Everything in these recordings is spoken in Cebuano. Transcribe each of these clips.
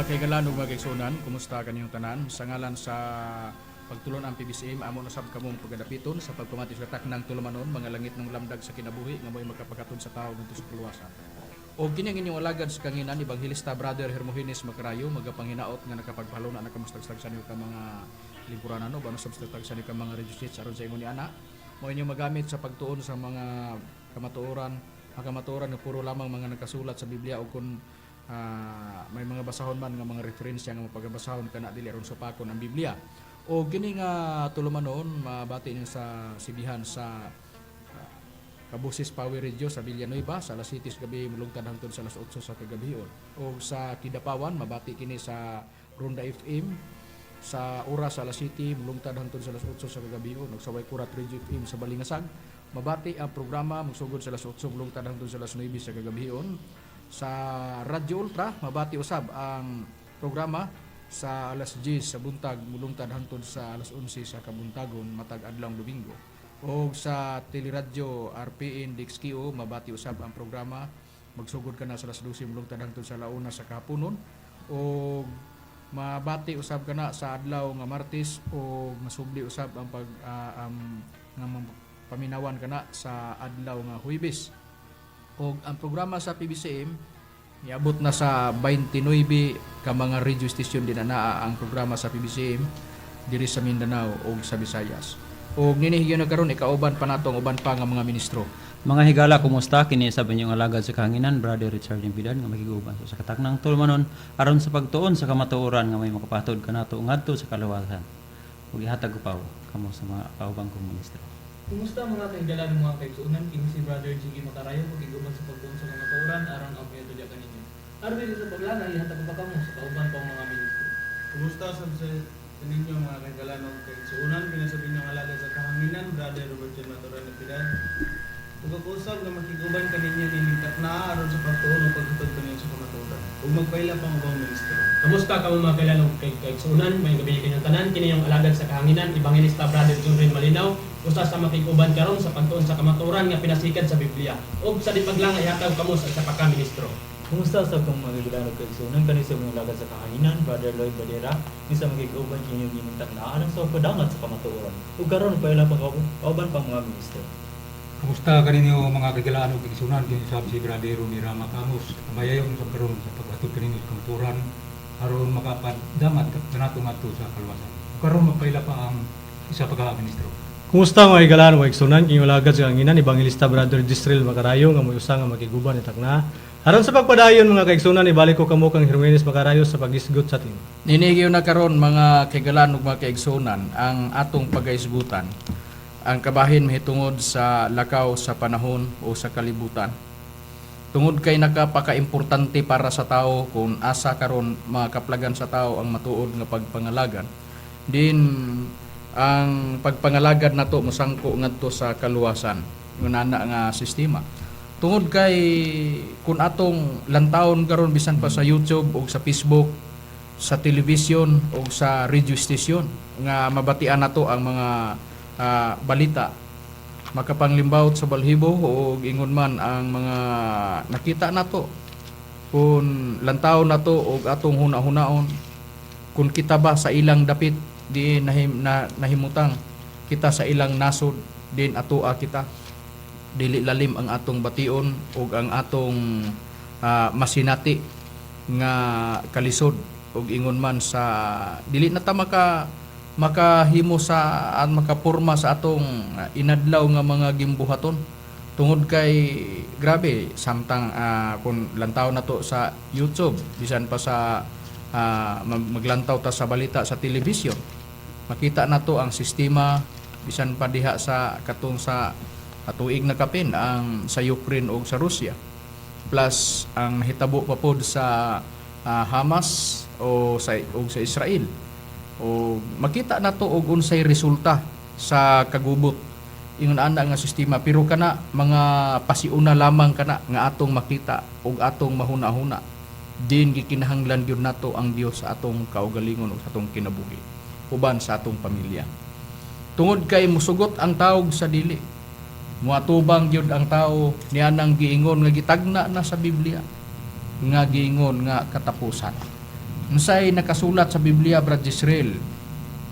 Kahigalaan ug mga kaigsuonan, kumusta kaninyong tanan? Sa ngalan sa pagtulon-an PBCM, amo na sab kamong pagadapiton sa pagpamati sa taknang tulumanon, mga langit ng lamdag sa kinabuhi nga mo'y makapakatun sa tao ngadto sa kaluwasan. O kini ang inyong alagad sa kahanginan, Ebanghelista Brother Hermogenes Macarayo, magapanghinaot nga nakapagpaluna na kamo sa sa ka mga lingkuranan no, bano sa sa ka mga radio sets aron sa ingon ni ana. Mo inyong magamit sa pagtuon sa mga kamatuoran, mga kamatuoran nga puro lamang mga nakasulat sa Biblia o kung may mga basahon man nga mga referensya nga mapagabasahon kana dili aron supakon ang Biblia. O kini nga tulumanon mabati niyo sa sibihan sa Kabusis Power Radio sa Villanueva sa alas 7 sa gabi mulungtad hangtod sa alas 8 sa kagabion. O sa Kidapawan mabati kini sa Ronda FM sa oras sa alas 7 mulungtad hangtod sa alas 8 sa kagabion. Ug sa Waikurat Radio FM sa Balingasag mabati ang programa magsugod sa alas 8 mulungtad hangtod sa alas 9 sa kagabion. Sa Radyo Ultra mabati usab ang programa sa alas 10 sa buntag mulungtad hangtod sa alas 11 sa kabuntagon matag adlaw Domingo. O sa Teleradyo RPN DXKO mabati usab ang programa magsugod ka na sa alas 12 mulungtad hangtod sa launa sa kahaponon. O mabati usab kana sa adlaw nga Martes o masubli usab ang pag nga paminawan kana sa adlaw nga Huwebes. O ang programa sa PBCM niabot na sa 29 ka mga radio station din na naa ang programa sa PBCM diri sa Mindanao ug sa Visayas. O nini higayon na karon ikauban pa nato ang uban pa nga mga ministro. Mga higala, kumusta? Kini sa inyong alagad sa kahanginan, Brother Richard Limpidan, nga makiguban sa kataknang tulumanon aron sa pagtuon sa kamatuoran nga may makapatod kanato ngadto sa kaluwasan. Ug ihatag ko pa kamo sa mga kaubang kong ministro. Kumusta, mga kahigalaan, mga kaigsuonan? Kini si Brother Jiggy Macarayo, makiguban sa pagtuon sa kamatuoran aron ang pagtudya kaninyo. Aron dito sa paglana, ihatag ko pa kamo sa kauban pang mga ministro. Kumusta sa ninyo, mga kahigalaan ug kaigsuonan? Kini sa inyong alagad sa kahanginan, Brother Robert John Maturana Pidan. Ug ako usab nga makiguban kaninyo nining takna aron sa pagtuon ug paghatod kaninyo sa kamatuoran. Ug magpaila pang ubang ministro. Kamusta kamo, mga kahigalaan ug kaigsuonan? Maayong gabii kaninyong tanan. Kini inyong alagad sa kahanginan, Evangelista Brother Junrin Malinaw, usa sa makig-uban karon sa pagtuon sa kamatuoran nga pinasikad sa Biblia. Ug sa di paglanga, ihatag kamo sa isa pa ka ministro. Kumusta sa kong mga kahigalaan ug kaigsuonan? Kani sa mga alagad sa kahanginan, Brother Lloyd Badera, ni sa makig-uban kinyo nining takna aron sa pagpadangat sa kamatuoran. Ug karon paila pang kauban pang mga minister. Kamusta kaninyo, mga kahigalaan ug kaigsuonan? Kini sab si Brother Rumi Rama Camus. Kamayayon sa karon sa paghatod kaninyo sa kamatuoran aron makapadamat kanato ngadto sa kaluwasan. Ug karon magpaila pa ang isa pa ka ministro. Kumusta, mga higalaan, mga igsunan? Kini alagad sa kahanginan, Evangelista Brother Gisrel Macarayo, nga mo'y usa nga makiguban ni takna. Aron sa pagpadayon, mga kaigsunan, ibalik ko kamo kang Hermogenes Macarayo sa paghisgot sa tema. Nini na karon, mga kahigalaan ug mga kaigsuonan, ang atong pagahisgutan ang kabahin mahitungod sa lakaw sa panahon o sa kalibutan. Tungod kay nakapakaimportante para sa tao kung asa karon makaplagan sa tao ang matuod nga pagpangalagan. Din ang pagpangalagad nato mosangko ngadto sa kaluwasan ngunana nga sistema. Tungod kay kung atong lantawon karon bisan pa sa YouTube o sa Facebook, sa television o sa radio station nga mabatian nato ang mga balita, makapanglimbawot sa balhibo o ingon man ang mga nakita nato, kung lantaw nato og atong huna-hunaon kung kita ba sa ilang dapit di nahimutang kita sa ilang nasod din atoa kita dili lalim ang atong bation ug ang atong masinati nga kalisod ug ingon man sa dili na ta makahimo sa at makapurma sa atong inadlaw nga mga gimbuhaton tungod kay grabe samtang kung lantaw na to sa YouTube, bisan pa sa maglantaw ta sa balita sa television, makita na to ang sistema bisan pa diha sa katong sa tuig na kapin ang sa Ukraine o sa Russia, plus ang nahitabo pa pod sa Hamas o sa Israel, o makita nato og unsay resulta sa kagubot ingon ana nga sistema. Pero kana mga pasiuna lamang kana nga atong makita ug atong mahuna-huna din gikinahanglan gyud nato ang Dios sa atong kaugalingon ug sa atong kinabuhi uban sa atong pamilya, tungod kay musugot ang tawog sa dili, muatubang gyud ang tao nianang giingon nga gitagna na sa Biblia nga giingon nga katapusan. Unsay nakasulat sa Biblia, Brad Israel,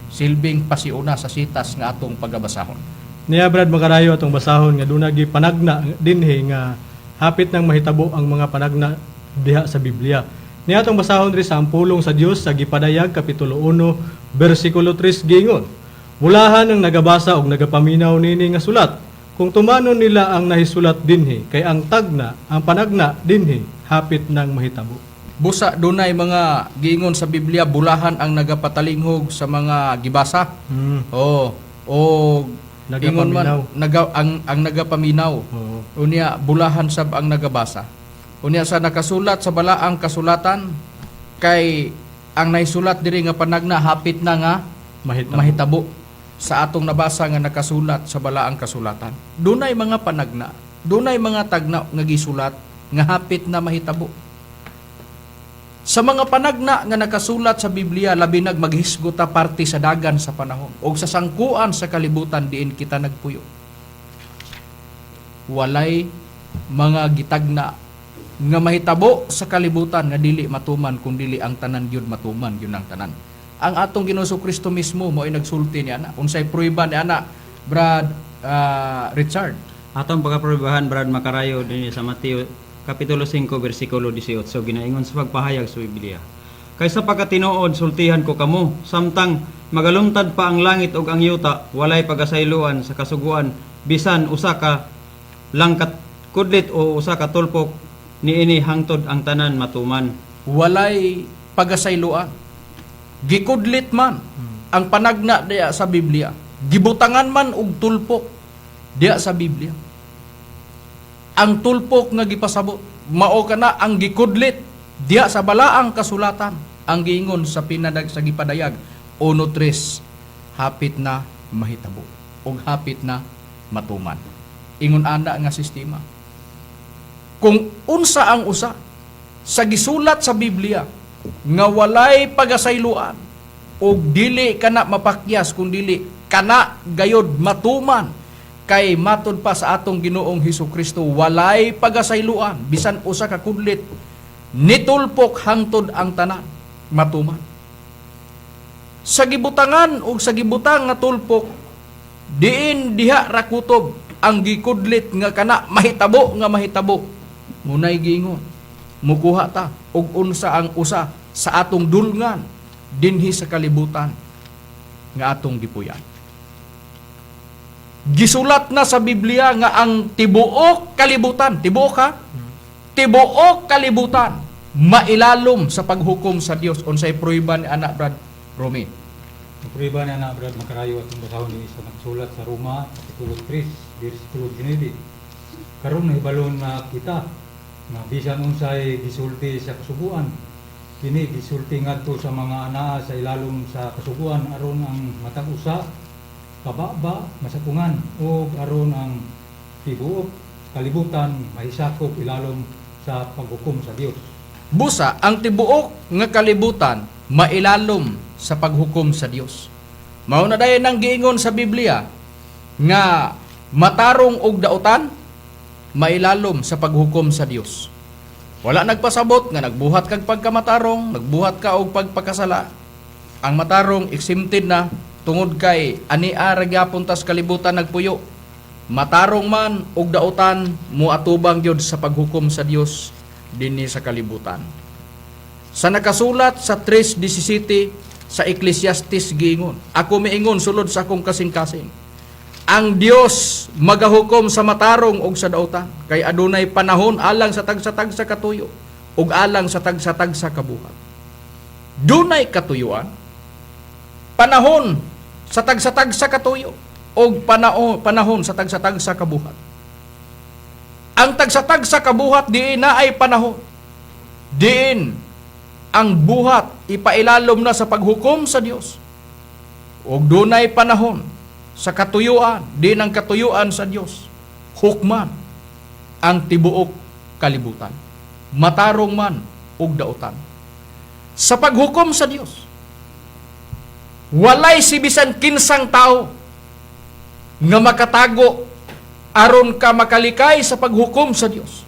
silbing pasiuna sa sitas nga atong pagabasahon? Niya, Brad Makarayo, atong basahon nga duna gyud panagna dinhi nga hapit nang mahitabo ang mga panagna diha sa Biblia. Niya atong basahon diri sa ang pulong sa Dios sa Gipadayag kapitulo 1 bersikulo 3 giingon: "Bulahan ang nagabasa og nagapaminaw nini nga sulat kung tumanon nila ang nahisulat dinhi, kay ang tagna, ang panagna dinhi hapit nang mahitabo." Busa dunay mga giingon sa Biblia, bulahan ang nagapatalinghog sa mga gibasa. Oh, o ingon man Nagapaminaw. ang nagapaminaw. Oo. Unya bulahan sab ang nagabasa. Unya sa nakasulat sa balaang kasulatan, kay ang naisulat diri nga panagna hapit na nga Mahitabo. mahitabo sa atong nabasa nga nakasulat sa balaang kasulatan. Dunay mga panagna, dunay mga tagna nga gisulat nga hapit na mahitabo. Sa mga panagna nga nakasulat sa Biblia, labi nag maghisgot ta parte sa dagan sa panahon o sa sangkuan sa kalibutan diin kita nagpuyo. Walay mga gitagna nga mahitabo sa kalibutan nga dili matuman kung dili ang tanan gyud matuman gyud ang tanan. Ang atong Ginoong Kristo mismo mo'y nagsulti ni ana. Unsay prueba ni ana, Brad Richard? Atong pagkaprobahan, Brad Makarayo, dinhi sa Mateo kapitulo 5 bersikulo 18 ginaingon sa pagpahayag sa Biblia: "Kaysa pagkatinuod sultihan ko kamo, samtang magaluntad pa ang langit ug ang yuta, walay pagasayloan sa kasuguan bisan usa ka lang ka kudlit o usa ka tulpok niini hangtod ang tanan matuman." Walay pagasayloan. Gikudlit man ang panagna diya sa Biblia. Gibutangan man og tulpok diya sa Biblia. Ang tulpok nga gipasabot, mao kana ang gikudlit diya sa balaang kasulatan. Ang giingon sa pinadag sa Gipadayag 1:3, hapit na mahitabo ug hapit na matuman. Ingon ana nga sistema. Kung unsa ang usa sa gisulat sa Biblia nga walay pagasayloan og dili kana mapakyas kung dili kana gayod matuman, kay matud pa sa atong Ginoong Hesus Kristo, walay pagasayloan bisan usa ka kudlit nitulpok hangtod ang tanan matuman. Sa gibutangan og sa gibutang nga tulpok, diin diha rakutob ang gikudlit nga kana mahitabo nga mahitabo. Munay giingon, mukuha ta og unsa ang usa sa atong dulngan dinhi sa kalibutan nga atong gipuyan. Gisulat na sa Biblia nga ang tibuok kalibutan, tibuok ha, tibuok kalibutan mailalom sa paghukom sa Dios. Unsay prueba ni ana, Brad Romy? Ang prueba niya na, Brad Makarayo, atong basahon ni sa nakasulat sa Roma, Kapitulo 3, versikulo 19. "Karon nahibalon na kita nga bisan unsay gisulti sa kasuguan, kini gisulti ngadto sa mga anaa sa ilalom sa kasuguan, aron ang matag usa kababa masapungan ug aron ang tibuok kalibutan mahisakop ilalom sa paghukom sa Dios." Busa, ang tibuok nga kalibutan mailalom sa paghukom sa Dios. Mao na dayon ang giingon sa Biblia nga matarong og dautan mailalom sa paghukom sa Dios. Wala nagpasabot nga nagbuhat kag pagkamatarong, nagbuhat ka og pagpakasala. Ang matarong exempted na tungod kay ania ra gyapon tas kalibutan nagpuyo. Matarong man og dautan, moatubang gyud sa paghukom sa Dios dinhi sa kalibutan. Sa nakasulat sa 3:17 sa Ecclesiastes giingon, "Ako miingon sulod sa akong kasing-kasing, ang Dios magahukom sa matarong og sa dautan, kay adunay panahon alang sa tagsa-tagsa katuyo ug alang sa tagsa-tagsa kabuhat." Dunay katuyuan, panahon sa tagsa-tagsa katuyo og panahon sa tagsa-tagsa kabuhat. Ang tagsa-tagsa kabuhat diin na ay panahon. Diin ang buhat ipailalom na sa paghukom sa Dios. Og dunay panahon sa katuyuan, diin ang katuyuan sa Dios hukman ang tibuok kalibutan, matarong man ug dautan. Sa paghukom sa Dios, walay si bisan kinsang tao nga makatago aron ka makalikay sa paghukom sa Dios.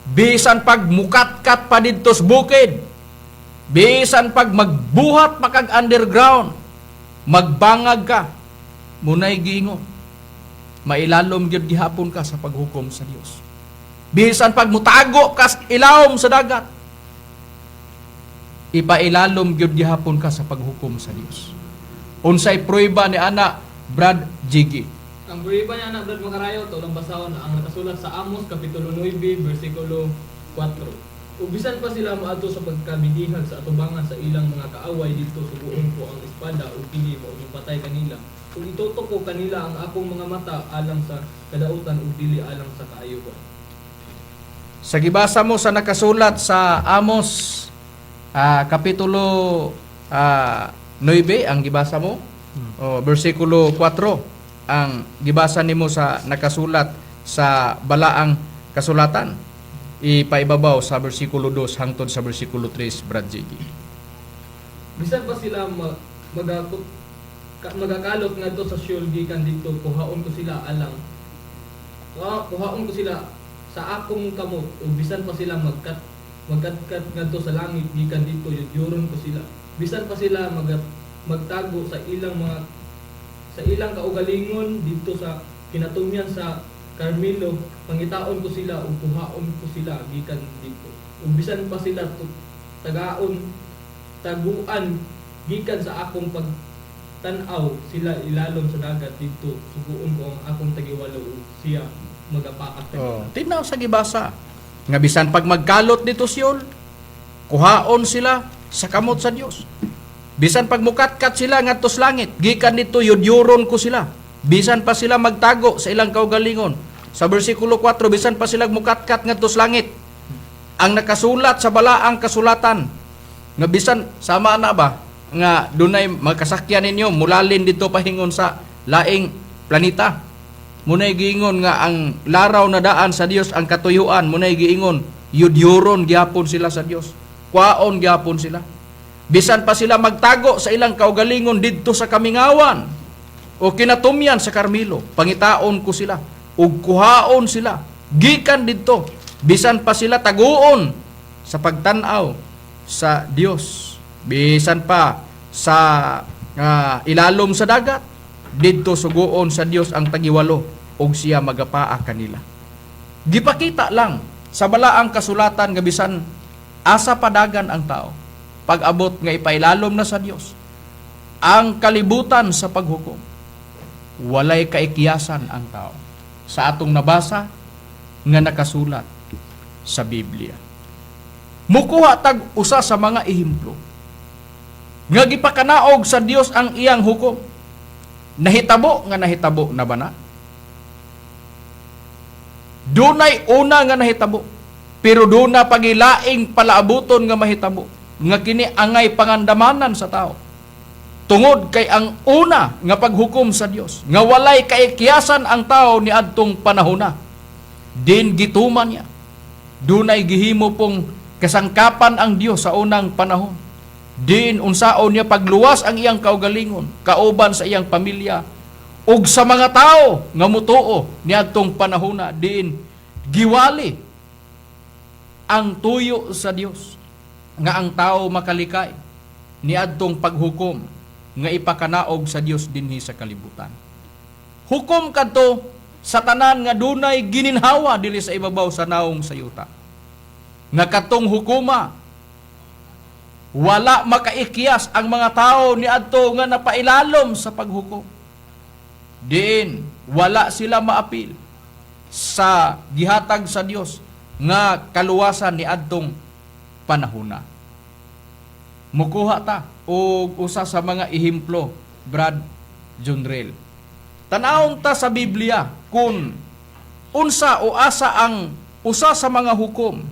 Bisan pag mukatkat pa didto sa bukid, Bisan pag magbuhat pa kag underground, magbangag ka, munay giingon, mailalom gyud gihapon ka sa paghukom sa Dios. Bisan pag mutago ka sa ilawom sa dagat, ipailalom gyud gihapon ka sa paghukom sa Dios. Unsay prueba ni ana, Brad Jiggy? Ang prueba niya na, Brad Makarayo, tulang basahon ang nakasulat sa Amos Kapitulo 9, versikulo 4. Ug bisan pa sila moadto sa pagkabidihag sa atubangan sa ilang mga kaaway, didto suguon ko ang espada ug kini mao patay kanila. Ug itutok ko kanila ang akong mga mata alang sa kadautan ug dili alang sa kaayohan. Sa gibasa mo sa nakasulat sa Amos kapitulo 9 ang gibasa mo, o bersikulo 4 ang gibasa nimo sa nakasulat sa balaang kasulatan, ipaibabaw sa bersikulo 2 hangtod sa bersikulo 3, Brad Jiggy. Bisan pa sila magakalot ngadto sa Sheol gikan didto, kuhaon ko sila sa akong kamot, ug bisan pa sila magkatkat ngadto sa langit gikan didto, yudyuron ko sila. Bisan pa sila magtago sa ilang kaugalingon didto sa kinatumyan sa Carmelo, pangitaon ko sila ug kuhaon ko sila gikan didto. Ug bisan pa sila tagaon taguan gikan sa akong pagtan-aw sila ilalom sa dagat, didto suguon ko ang akong tagiwalo ug siya magapaak Oh, kanila. tinaw sa gibasa. Nga bisan pag magkalot dito Siol, kuhaon sila sa kamot sa Dios. Bisan pag mukatkat sila ngadto sa langit, gikan dito yudyuron ko sila. Bisan pa sila magtago sa ilang kaugalingon. Sa bersikulo 4, bisan pa sila mukatkat ngadto sa langit. Ang nakasulat sa balaang kasulatan nga bisan sama na ba nga dunay magkasakyan ninyo mulalin dito pahingon sa laing planeta. Munay giingon nga ang laraw na daan sa Dios ang katuyuan, munay giingon yudyuron gyapon sila sa Dios. Kwaon gyapon sila. Bisan pa sila magtago sa ilang kaugalingon didto sa kamingawan o kinatumyan sa Carmelo, pangitaon ko sila ug kuhaon sila gikan didto. Bisan pa sila taguon sa pagtan-aw sa Dios, bisan pa sa ilalom sa dagat, didto suguon sa Dios ang tagiwalo ug siya magapaa kanila. Gipakita lang sa balaang kasulatan nga bisan asa padagan ang tao, pag-abot nga ipailalom na sa Dios ang kalibutan sa paghukom, walay kaikiyasan ang tao sa atong nabasa nga nakasulat sa Biblia. Mukuha tag usa sa mga ehemplo nga gipakanaog sa Dios ang iyang hukom. Nahitabo nga nahitabo na ba na? Dunay una nga nahitabo, pero duna pagilaing palaabuton nga mahitabo, nga kini angay pangandamanan sa tao. Tungod kay ang una nga paghukom sa Dios, nga walay kaikyasan ang tao niadtong panahona, din gituman niya. Dunay gihimo pong kasangkapan ang Dios sa unang panahon. Din unsaon niya pagluwas ang iyang kaugalingon, kauban sa iyang pamilya, ug sa mga tao nga mutuo niadtong panahona, din giwali ang tuyo sa Dios nga ang tao makalikay niadtong paghukom nga ipakanaog sa Dios dinhi sa kalibutan. Hukom kadto sa tanan nga dunay gininhawa dili sa ibabaw sa naong sa yuta. Nga katong hukuma wala makaikyas ang mga tao niadto nga napailalom sa paghukom. Diin wala sila maapil sa gihatag sa Dios nga kaluwasan niadtong panahona. Mukuha ta og usa sa mga ehemplo, Brad Junrel. Tanawon ta sa Biblia kung unsa o asa ang usa sa mga hukom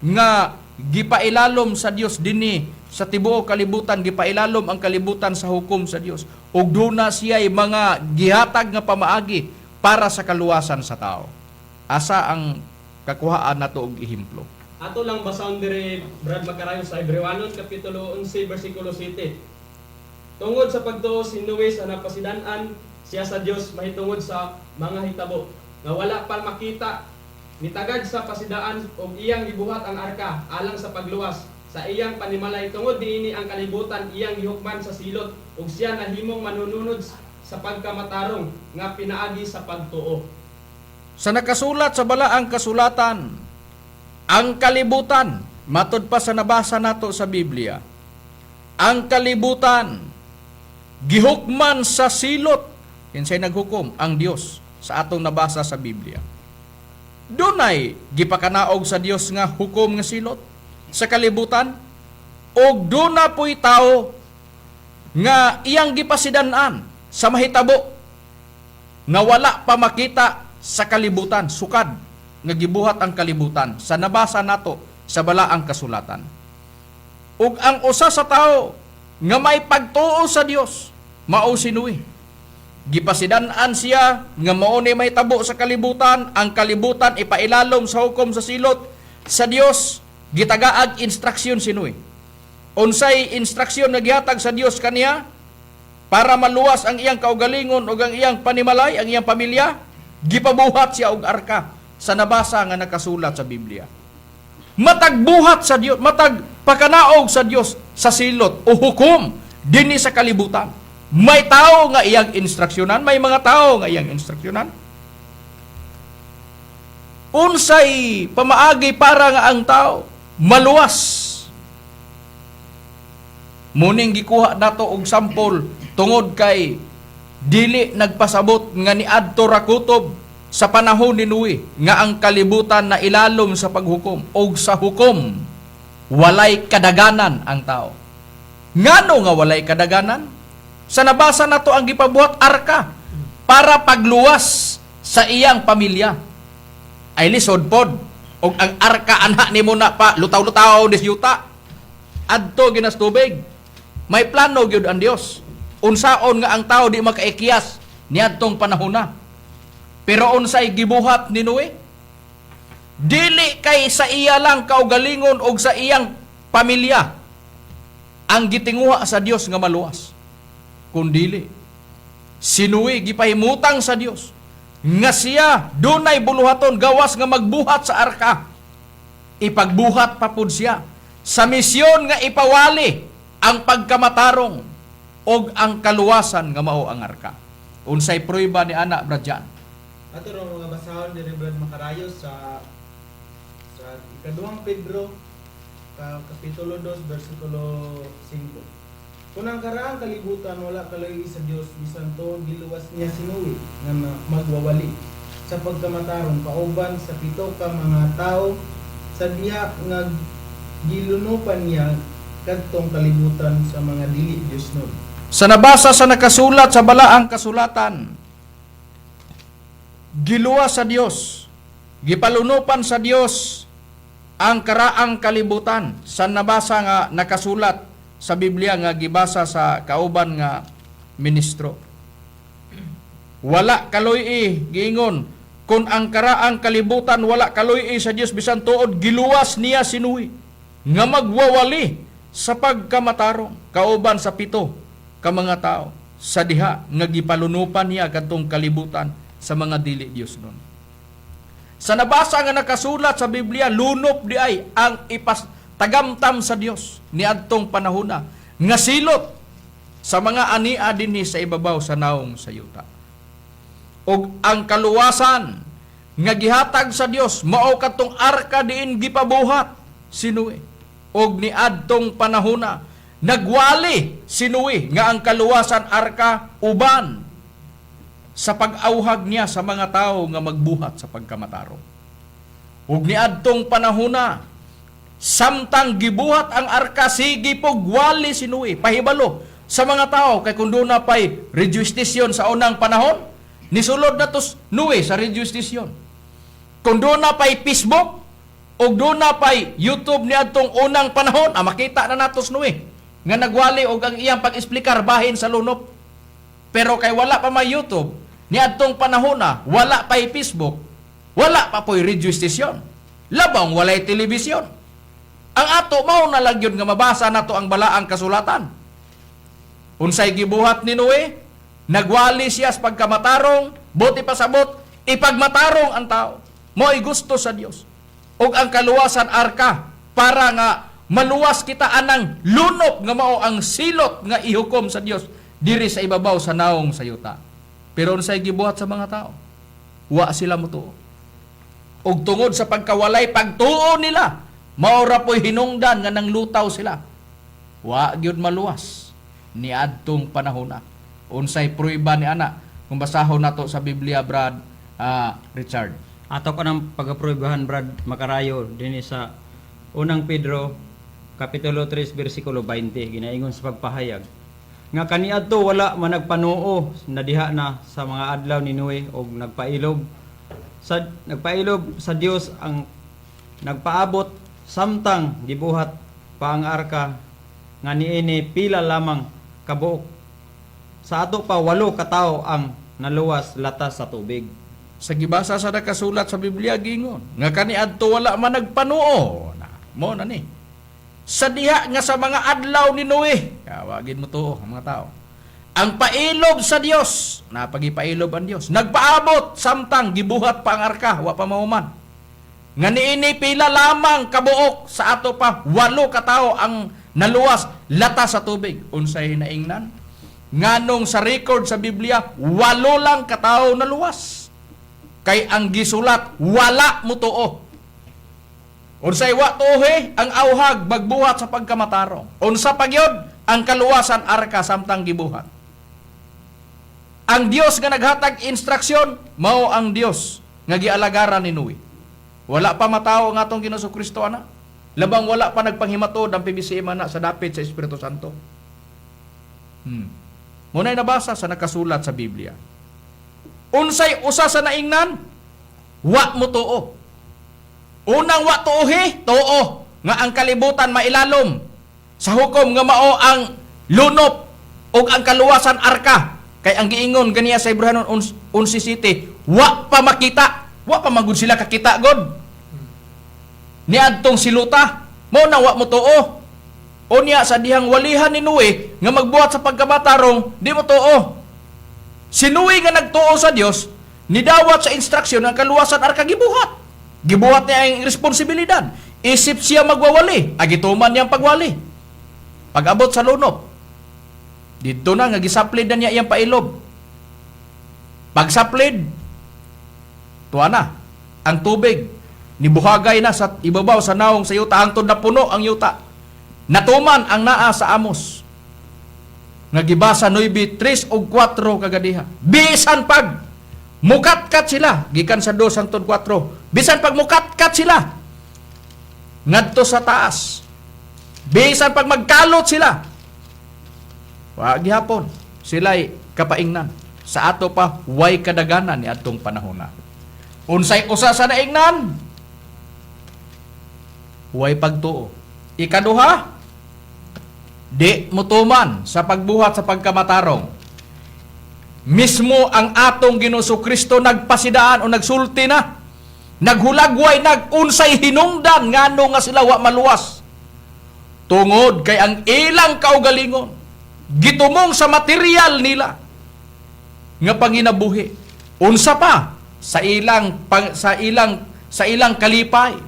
nga gipailalom sa Dios dinhi sa tibuok kalibutan, gipailalom ang kalibutan sa hukom sa Dios ug duna siya'y mga gihatag nga pamaagi para sa kaluwasan sa tao. Asa ang kakuhaan nato og ehemplo? Ato lang basahon dire, Brad Macarayo, sa Hebrewanon kapitulo 11 bersikulo 7. Tungod sa pagtuo si Noe sa napasidan-an siya sa Dios mahitungod sa mga hitabo nga wala pa makita, nitagad sa pasidaan og iyang gibuhat ang arka alang sa pagluwas Sa iyang panimalay tungod niini ang kalibutan iyang gihukman sa silot ug siya nahimong manununod sa pagkamatarong nga pinaagi sa pagtuo. Sa nakasulat sa balaang kasulatan, ang kalibutan, matod pa sa nabasa nato sa Biblia, ang kalibutan, gihukman sa silot. Kinsay naghukom? Ang Dios sa atong nabasa sa Biblia. Dunay gipakanaog sa Dios nga hukom nga silot sa kalibutan, og duna po'y tao nga iyang gipasidan-an sa mahitabo nga wala pa makita sa kalibutan, sukad nga gibuhat ang kalibutan sa nabasa nato sa balaang kasulatan. Ug ang usa sa tao nga may pagtuo sa Dios, mao si Noe. Gipasidan-an siya nga mao ni mahitabo sa kalibutan, ang kalibutan ipailalom sa hukom sa silot sa Dios, gitagaag instruksyon si Noe. Unsay instruksyon nga gihatag sa Dios kaniya para maluwas ang iyang kaugalingon ug ang iyang panimalay, ang iyang pamilya? Gipabuhat siya og arka sa nabasa nga nakasulat sa Biblia. Matag buhat sa Dios, matag pakanaog sa Dios sa silot o hukom dinhi sa kalibutan, may tao nga iyang instruksyonan, may mga tao nga iyang instruksyonan. Unsay pamaagi para nga ang tao maluwas? Muning gikuha nato og sampol tungod kay dili nagpasabot nga niadto ra kutob sa panahon ni Noe nga ang kalibutan na ilalom sa paghukom og sa hukom walay kadaganan ang tao. Ngano nga walay kadaganan? Sa nabasa nato, ang gipabuhat arka para pagluwas sa iyang pamilya. Ay lisod pod og ang arka anha nimo na pa lutaw-lutaw dis yuta adto ginas tubig. May plano gyud ang Dios unsaon nga ang tao di makaikiyas niadtong panahona. Pero unsay gibuhat ni Noe? Dili kay sa iya lang kaugalingon og sa iyang pamilya ang gitinguha sa Dios nga maluwas, kundili si Noe gipahimutang sa Dios nga siya dunay buluhaton gawas nga magbuhat sa arka. Ipagbuhat pa pud siya sa misyon nga ipawali ang pagkamatarong og ang kaluwasan nga mao ang arka. Unsay prueba ni ana, Brad Jan? Ato ra mga basahon diri, Brad Makarayo, sa ikaduhang Pedro kapitulo 2 bersikulo 5. Kung ang karaang kalibutan wala kaloy sa Dios, bisan tuod giluwas niya si Noe nga magwawali sa pagkamatarong kauban sa pito ka mga tawo sa diha nga gilunupan niya kadtong kalibutan sa mga dili Diosnon. Sa nabasa sa nakasulat sa balaang kasulatan, giluwas sa Dios, gipalunupan sa Dios ang karaang kalibutan sa nabasa nga nakasulat sa Biblia nga gibasa sa kauban nga ministro. Wala kaloy, giingon, kung ang karaang kalibutan wala kaloy sa Dios, bisan tuod giluwas niya si Noe nga magwawali sa pagkamatarong kauban sa pito ka mga tao sa diha nga gipalunupan niya kadtong kalibutan sa mga dili Dios nun. Sa nabasa nga nakasulat sa Biblia, lunop di ay ang ipas tagamtam sa Dios niadtong panahona nga silot sa mga ania dinhi sa ibabaw sa naong sa yuta. Og ang kaluwasan nga gihatag sa Dios mao kadtong arka diin gipabuhat si Noe. Og niadtong panahona nagwali si Noe nga ang kaluwasan arka uban sa pag-awhag niya sa mga tao nga magbuhat sa pagkamatarong. Ug niadtong panahona, samtang gibuhat ang arka, sige pog wali si Noe pahibalo sa mga tao, kay kung duna pay radio station sa unang panahon, nisulod na to Noe sa radio station. Kung duna pay Facebook ug duna pay YouTube niadtong unang panahon, makita na nato si Noe nga nagwali og ang iyang pag-eksplikar bahin sa lunop. Pero kay wala pa may YouTube niadtong panahon na, wala pay Facebook, wala pa po'y radio station, labang walay telebisyon. Ang ato mao na lang yun nga mabasa nato ang balaang kasulatan. Unsay gibuhat ni Noe? Nagwali siya sa pagkamatarong, buot ipasabot, ipagmatarong ang tao. Mo'y gusto sa Dios. Ug ang kaluwasan arka para nga Maluwas kita anang lunop nga mao ang silot nga ihukom sa Dios diri sa ibabaw sa naong sa yuta. Pero unsay gibuhat sa mga tao? Wa sila motuo. Ug tungod sa pagkawalay pagtuo nila, mao ra po'y hinungdan nga nanglutaw sila. Wa gyud maluwas niadtong panahona. Unsay prueba ni ana kung basahon nato sa Biblia, Brad Richard? Ato ko ng pagapruebahan, Brad Makarayo, dinhi sa Unang Pedro kapitulo 3 bersikulo 20, ginaingon sa pagpahayag nga kaniadto wala man nagpanuo na diha na sa mga adlaw ni Noe og nagpailob sa Dios ang nagpaabot samtang gibuhat pa ang arka nga niini pila lamang kabuok sa ato pa 8 ka tawo ang naluwas latas sa tubig. Sa gibasa sa nakasulat sa Biblia, gingon nga kaniadto wala man nagpanuo na mo na ni sa diha nga sa mga adlaw ni Noe. Kawagin mo tuo ang mga tao. Ang pailob sa Dios, napagipailob ang Dios, nagpaabot samtang gibuhat pa ang arka, wa pa mahuman. Nga niini pila lamang kabuok sa ato pa 8 ka tawo ang naluwas lata sa tubig. Unsay hinaingnan? Nganong sa record sa Biblia 8 lang katawo naluwas? Kay ang gisulat, wala mutuo. Unsay wa tuohe ang auhag magbuhat sa pagkamatarong? Unsa pagyod ang kaluwasan arka samtang gibuhat? Ang Dios nga naghatag instruksyon mao ang Dios nga gialagaran ni Noe. Wala pa matawo ang atong Ginoong Kristo ana. Labang wala pa nagpanghimatod ang PBCM ana sa dapit sa Espiritu Santo. Muna'y nabasa sa nakasulat sa Biblia. Unsay usa sa naingnan? Wa mo tuo. Unang wa tuohi, tuo nga ang kalibutan mailalom sa hukom nga mao ang lunop ug ang kaluwasan arka. Kay ang giingon ganiya sa Hebrahanon 11 city, wa pa makita, wa pa magud sila kakita god. Niadtong siluta, mo na wa mo tuo. Unya sa dihang walihan ni Noe nga magbuhat sa pagkamatarong, di mo tuo. Si Noe nga nagtuo sa Dios, nidawat sa instruksyon ang kaluwasan arka gibuhat. Gibuhat niya ang responsibilidad. Isip siya magwawali, agituman niyang pagwali. Pag-abot sa lunop, didto na nga gisaplid na niya iyang pailob. Pagsaplid, tuwa na ang tubig, nibuhagay na sa ibabaw sa naong sa yuta hangtod na puno ang yuta. Natuman ang naa sa Amos nga gibasa 9, 3 ug 4 kagadiha. Bisan pag mukatkat sila gikan sa 2 hangtod 4. Bisan pag mukatkat sila ngadto sa taas. Bisan pag magkalot sila, wa gihapon sila'y kapaingnan. Sa ato pa way kadaganan ni adtong panahona. Unsay usa sa naingnan? Way pagtuo. Ikaduha, di mutuman sa pagbuhat sa pagkamatarong. Mismo ang atong Ginoong Kristo nagpasidaan o nagsulti na. Naghulagway nag-unsay hinungdan ngano nga sila wa maluwas. Tungod kay ang ilang kaugalingon gitumong sa material nila nga panginabuhi. Unsa pa sa ilang pang, sa ilang kalipay.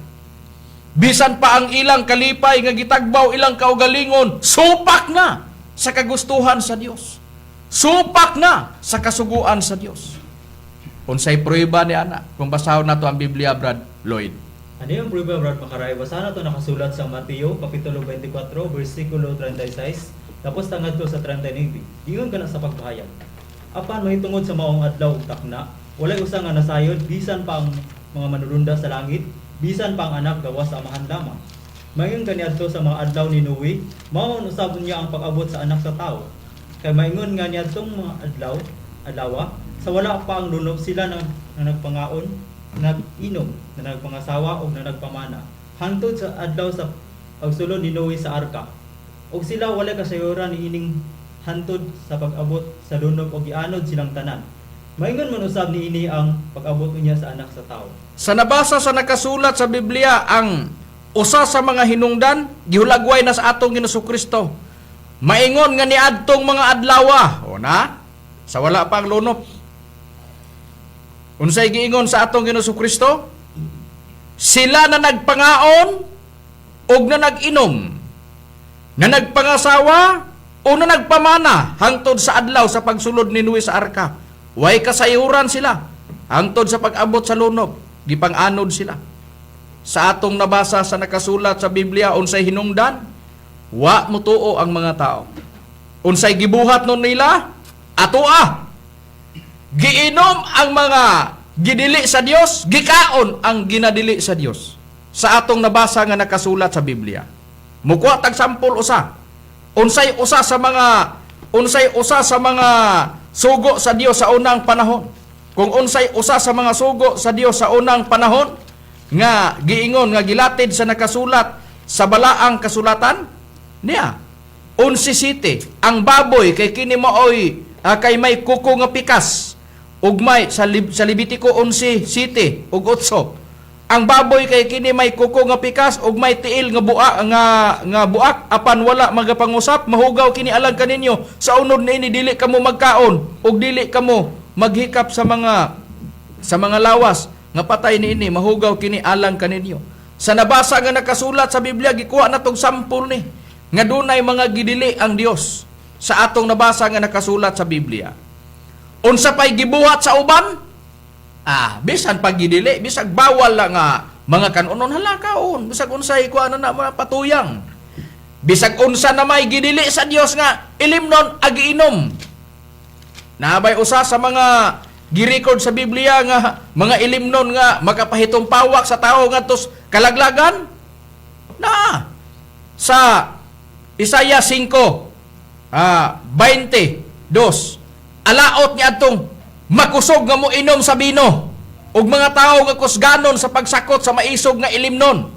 Bisan pa ang ilang kalipay nga gitagbaw ilang kaugalingon, supak na sa kagustuhan sa Dios. Supak na sa kasuguan sa Dios. Unsay prueba ni ana kung basahon nato ang Biblia, Brad Lloyd? Ano yung prueba, Brad Makaray? Basa na to nakasulat sa Mateo, Kapitulo 24, versikulo 36, tapos tangadto sa 39. Ingon ka na sa pagpahayag. Apan mahitungod sa maong adlaw ug takna, walay usa nga nasayod bisan pa ang mga manulunda sa langit, bisan pa ang anak gawas sa amahan lamang. Maingon kaniadto sa mga adlaw ni Noe, mao usab niya ang pag-abot sa anak sa tawo. Kay maingon nga niadtong mga adlaw, adlawa, sa wala pa ang lunop sila na nagpangaon, nag-inom, na nagpangasawa o na nagpamana. Hangtod sa adlaw sa pagsulod ni Noe sa arka. Og sila wala kasayuran niining hantod sa pag-abot sa lunop og gianod silang tanan. Maingon man usab niini ang pag-abot niya sa anak sa tawo. Sa nabasa sa nakasulat sa Biblia, ang usa sa mga hinungdan gihulagway na sa atong Ginoong Kristo. Maingon nga niadtong mga adlawa, o na sa wala pa ang lunop. Unsay giingon sa atong Ginoong Kristo? Sila na nagpangaon Og na nag-inom, na nagpangasawa o na nagpamana hangtod sa adlaw sa pagsulod ni Noe sa arka. Way kasayuran sila hangtod sa pag-abot sa lunob, gipang-anod sila. Sa atong nabasa sa nakasulat sa Biblia, unsay hinungdan? Wa mutuo ang mga tao. Unsay gibuhat nun nila? Atoa. Giinom ang mga gidili sa Dios, gikaon ang ginadili sa Dios. Sa atong nabasa nga nakasulat sa Biblia. Mukuha tag sampol usa. Unsay usa sa mga sugo sa Dios sa unang panahon? Kung unsay usa sa mga sugo sa Dios sa unang panahon nga giingon nga gilatid sa nakasulat sa balaang kasulatan niya, 11 city ang baboy kay kini maoy kay may kuko nga pikas ug may sa Levitico 11:7 ug 8, ang baboy kay kini may kuko nga pikas ug may tiil nga buak apan wala magapangusap, mahugaw kini alang kaninyo. Sa unod niini dili kamo magkaon ug dili kamo maghikap sa mga lawas nga patay niini, mahugaw kini alang kaninyo. Sa nabasa nga nakasulat sa Biblia, gikuha na tong sampol ni nga dunay mga gidili ang Dios sa atong nabasa nga nakasulat sa Biblia. Unsa pay gibuhat sa uban? Bisan pag gidili, bisag bawal lang nga mga kanunon, hala, kaon, bisag unsay kuan na na mga patuyang. Bisag unsa na may gidili sa Dios nga ilimnon, agiinom. Nabay usa sa mga girecord sa Biblia nga mga ilimnon nga makapahitong pawak sa tao ngadto sa kalaglagan? Na sa Isaiah 5 22, alaot ni adtong makusog nga moinom sa bino ug mga tawo nga kusganon sa pagsakot sa maisog nga ilimnon.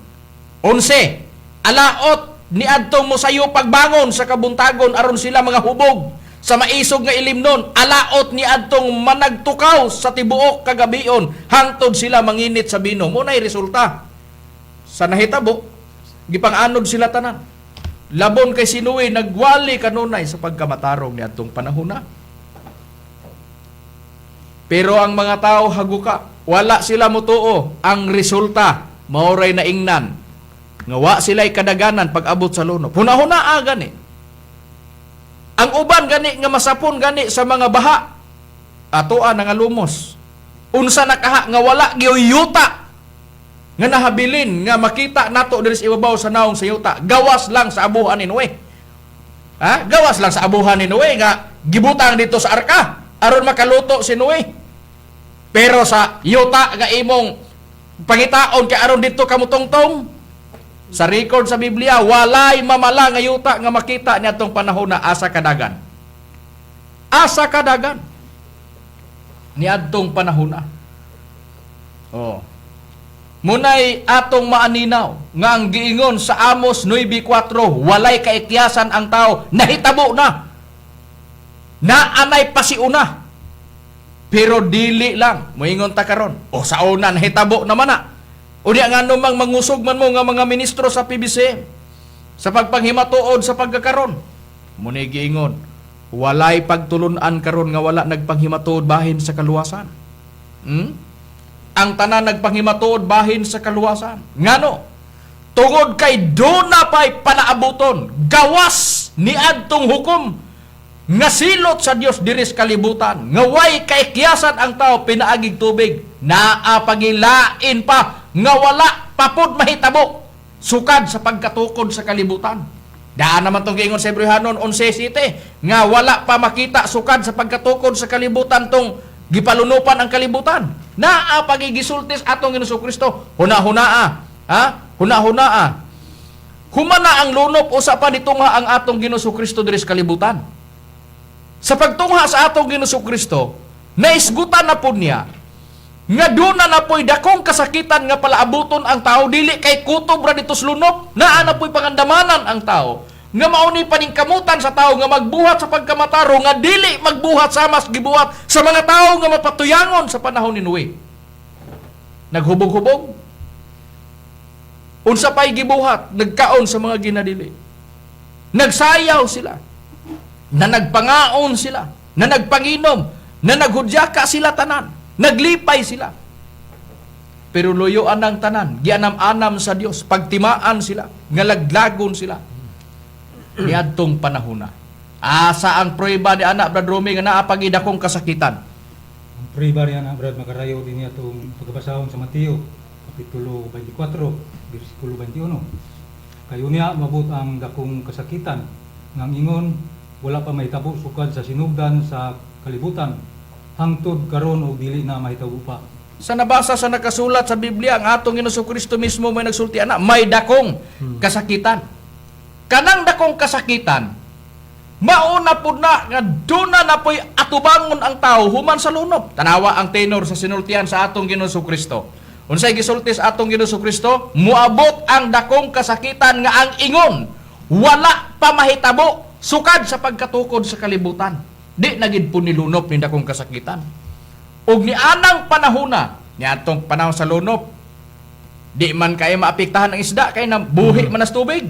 11, alaot ni adtong mosayo pagbangon sa kabuntagon aron sila mga hubog sa maisog nga ilimnon. Alaot ni adtong managtukaw sa tibuok kagabion hangtod sila manginit sa bino. Mo nay resulta sa nahitabo, gipang-anod sila tanan. Labon kay si Noe nagwali kanunay sa pagkamatarong ni adtong panahon na. Pero ang mga tao haguka, wala sila motuo. Ang resulta, maoray na ingnan nga wa sila'y kadaganan pag-abot sa luno. Hunahuna gani. Ang uban gani nga masapon gani sa mga baha, atoa na nga lumos. Unsa na kaha nga wala gyoy yuta nga nahabilin nga makita nato diri sa ibabaw sa naong sa yuta, gawas lang sa abuhan ni Noe. Ha? Gawas lang sa abuhan ni Noe nga gibutang dito sa arka aron makaluto si Noe. Pero sa yuta nga imong pangitaon kay aron dito kamutongtong, sa record sa Biblia, walay mamala nga yuta nga makita niadtong panahon na asa kadagan. Asa kadagan niadtong panahon na. Oh. Munay atong maaninaw nga ang giingon sa Amos 9:4, walay kaikyasan ang tao, nahitabo na. Naanay pasiuna. Pero dili lang, moingon ta karon. O sa una nahitabo naman na. Unya nga mang mangusog man mo nga mga ministro sa PBCM sa pagpanghimatuod sa pagkakaron. Munay giingon, walay pagtulunan karon nga wala nagpanghimatuod bahin sa kaluwasan. Ang tanan nagpanghimatuod bahin sa kaluwasan. Ngano? Tungod kay duna pa'y palaabuton, gawas ni adtong hukom nga silot sa Dios diri sa kalibutan, nga way kaikyasan ang tao pinaagig tubig, naa pagilain pa nga wala papud mahitabo sukad sa pagkatukod sa kalibutan. Daan naman tong giingon sa Hebreohanon 11:7 nga wala pa makita sukad sa pagkatukod sa kalibutan tong gipalunupan ang kalibutan. Naa pagigisultis atong Ginoong Kristo. Huna-hunaa, ha? Huna-hunaa. Humana ang lunop, usa pa nitungha ang atong Ginoong Kristo diri sa kalibutan. Sa pagtungha sa atong Ginoong Kristo, naisgutan na po niya nga duna na po'y dakong kasakitan nga palaabuton ang tao, dili kay kutob ra dito sa lunop, naa na po'y pangandamanan ang tao nga mauni paningkamutan sa tao nga magbuhat sa pagkamataro nga dili magbuhat sa mas gibuhat sa mga tao nga mapatuyangon sa panahon ni Noe. Naghubog-hubog. Unsa pa'y gibuhat? Nagkaon sa mga ginadili. Nagsayaw sila. Na nagpangaon sila. Na nagpanginom. Na naghudyaka sila tanan. Naglipay sila. Pero luyoan ang tanan, gianam-anam sa Dios, pagtimaan sila, ngalaglagon sila. Niadtong panahona. Asa ang prueba ni ana, Brad Romy, nga naa pa'y dakong kasakitan? Ang prueba niya na, Brad Makarayo, din niya itong pagkabasahon sa Mateo, Kapitulo 24, versikulo 21. Kayo niya mabot ang dakong kasakitan, nang ingon, wala pa mahitabo sukad sa sinugdan sa kalibutan, hangtod karon og dili na mahitabo pa. Sa nabasa sa nakasulat sa Biblia, ang atong Ginoong Kristo mismo may nagsulti ana, may dakong kasakitan. Kanang dakong kasakitan, mauna pud na nga duna na po'y atubangon ang tao human sa lunop. Tanawa ang tenor sa sinultian sa atong Ginoong Kristo. Unsay gisulti sa atong Ginoong Kristo? Muabot ang dakong kasakitan nga ang ingon wala pa mahitabo sukad sa pagkatukod sa kalibutan. Di na gid po nilunop ni dakong kasakitan. Ug nianang panahona, niadtong panahon sa lunop, di man kay maapektahan ang isda kay na buhi man as tubig.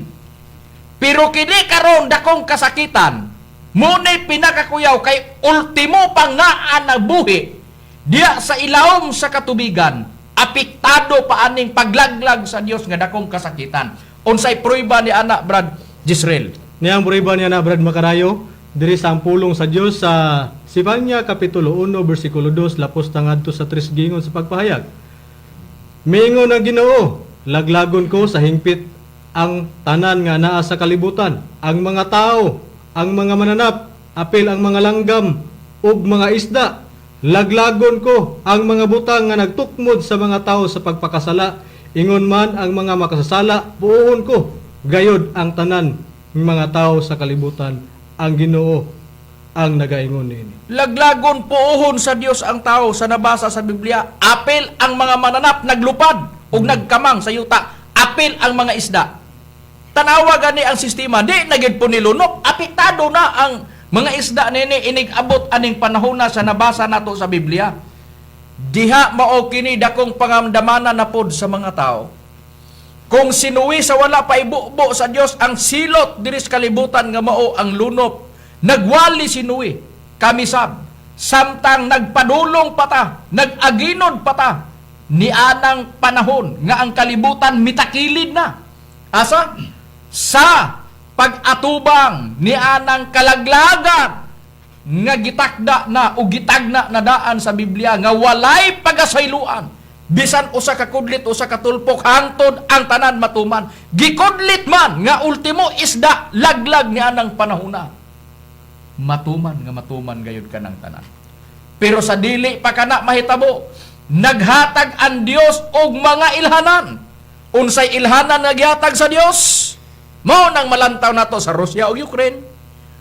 Pero kini karon dakong kasakitan, muna'y pinakakuyaw kay ultimo pang naa na buhi diya sa ilawom sa katubigan, apektado pa aning paglaglag sa Dios nga dakong kasakitan. Unsay prueba ni ana, Brad Jisrael? Niyang prueba niya na, Brad Makarayo, diri sa ang pulong sa Dios sa Sipanya Kapitulo 1 bersikulo 2 lapos tangadto sa 3 gingon sa pagpahayag. Miingon ang Ginoo, laglagon ko sa hingpit ang tanan nga naa sa kalibutan, ang mga tao, ang mga mananap, apil ang mga langgam ug mga isda. Laglagon ko ang mga butang nga nagtukmod sa mga tao sa pagpakasala, ingon man ang mga makasasala, buohon ko gayod ang tanan ng mga tao sa kalibutan. Ang Ginoo ang nagaingon niini. Laglagon puohon sa Dios ang tao sa nabasa sa Biblia. Apil ang mga mananap naglupad ug nagkamang sa yuta. Apil ang mga isda. Tanawa gani ang sistema, di na gid po nilunok, apektado na ang mga isda nini inig-abot aning panahon na sa nabasa nato sa Biblia. Diha mao kini dakong pangamdamanan na pod sa mga tao. Kung sinuwi sa wala pa ibubo sa Dios ang silot diri sa kalibutan nga mao ang lunop, nagwali si Noe, kamisab, samtang nagpadulong pata, nag-aginod pata, nianang panahon nga ang kalibutan mitakilid na. Asa? Sa pag-atubang nianang kalaglagan nga gitakda na o gitagna na daan sa Biblia nga walay pagasayloan bisan usa ka kudlit, usa ka tulpok, hangtod ang tanan matuman. Gikudlit man nga ultimo isda laglag ni anang panahona, matuman nga matuman gayud kanang tanan. Pero sa dili pa kana mahitabo, naghatag ang Dios og mga ilhanan. Unsay ilhanan nga gihatag sa Dios? Mao nang malantaw nato sa Russia ug Ukraine.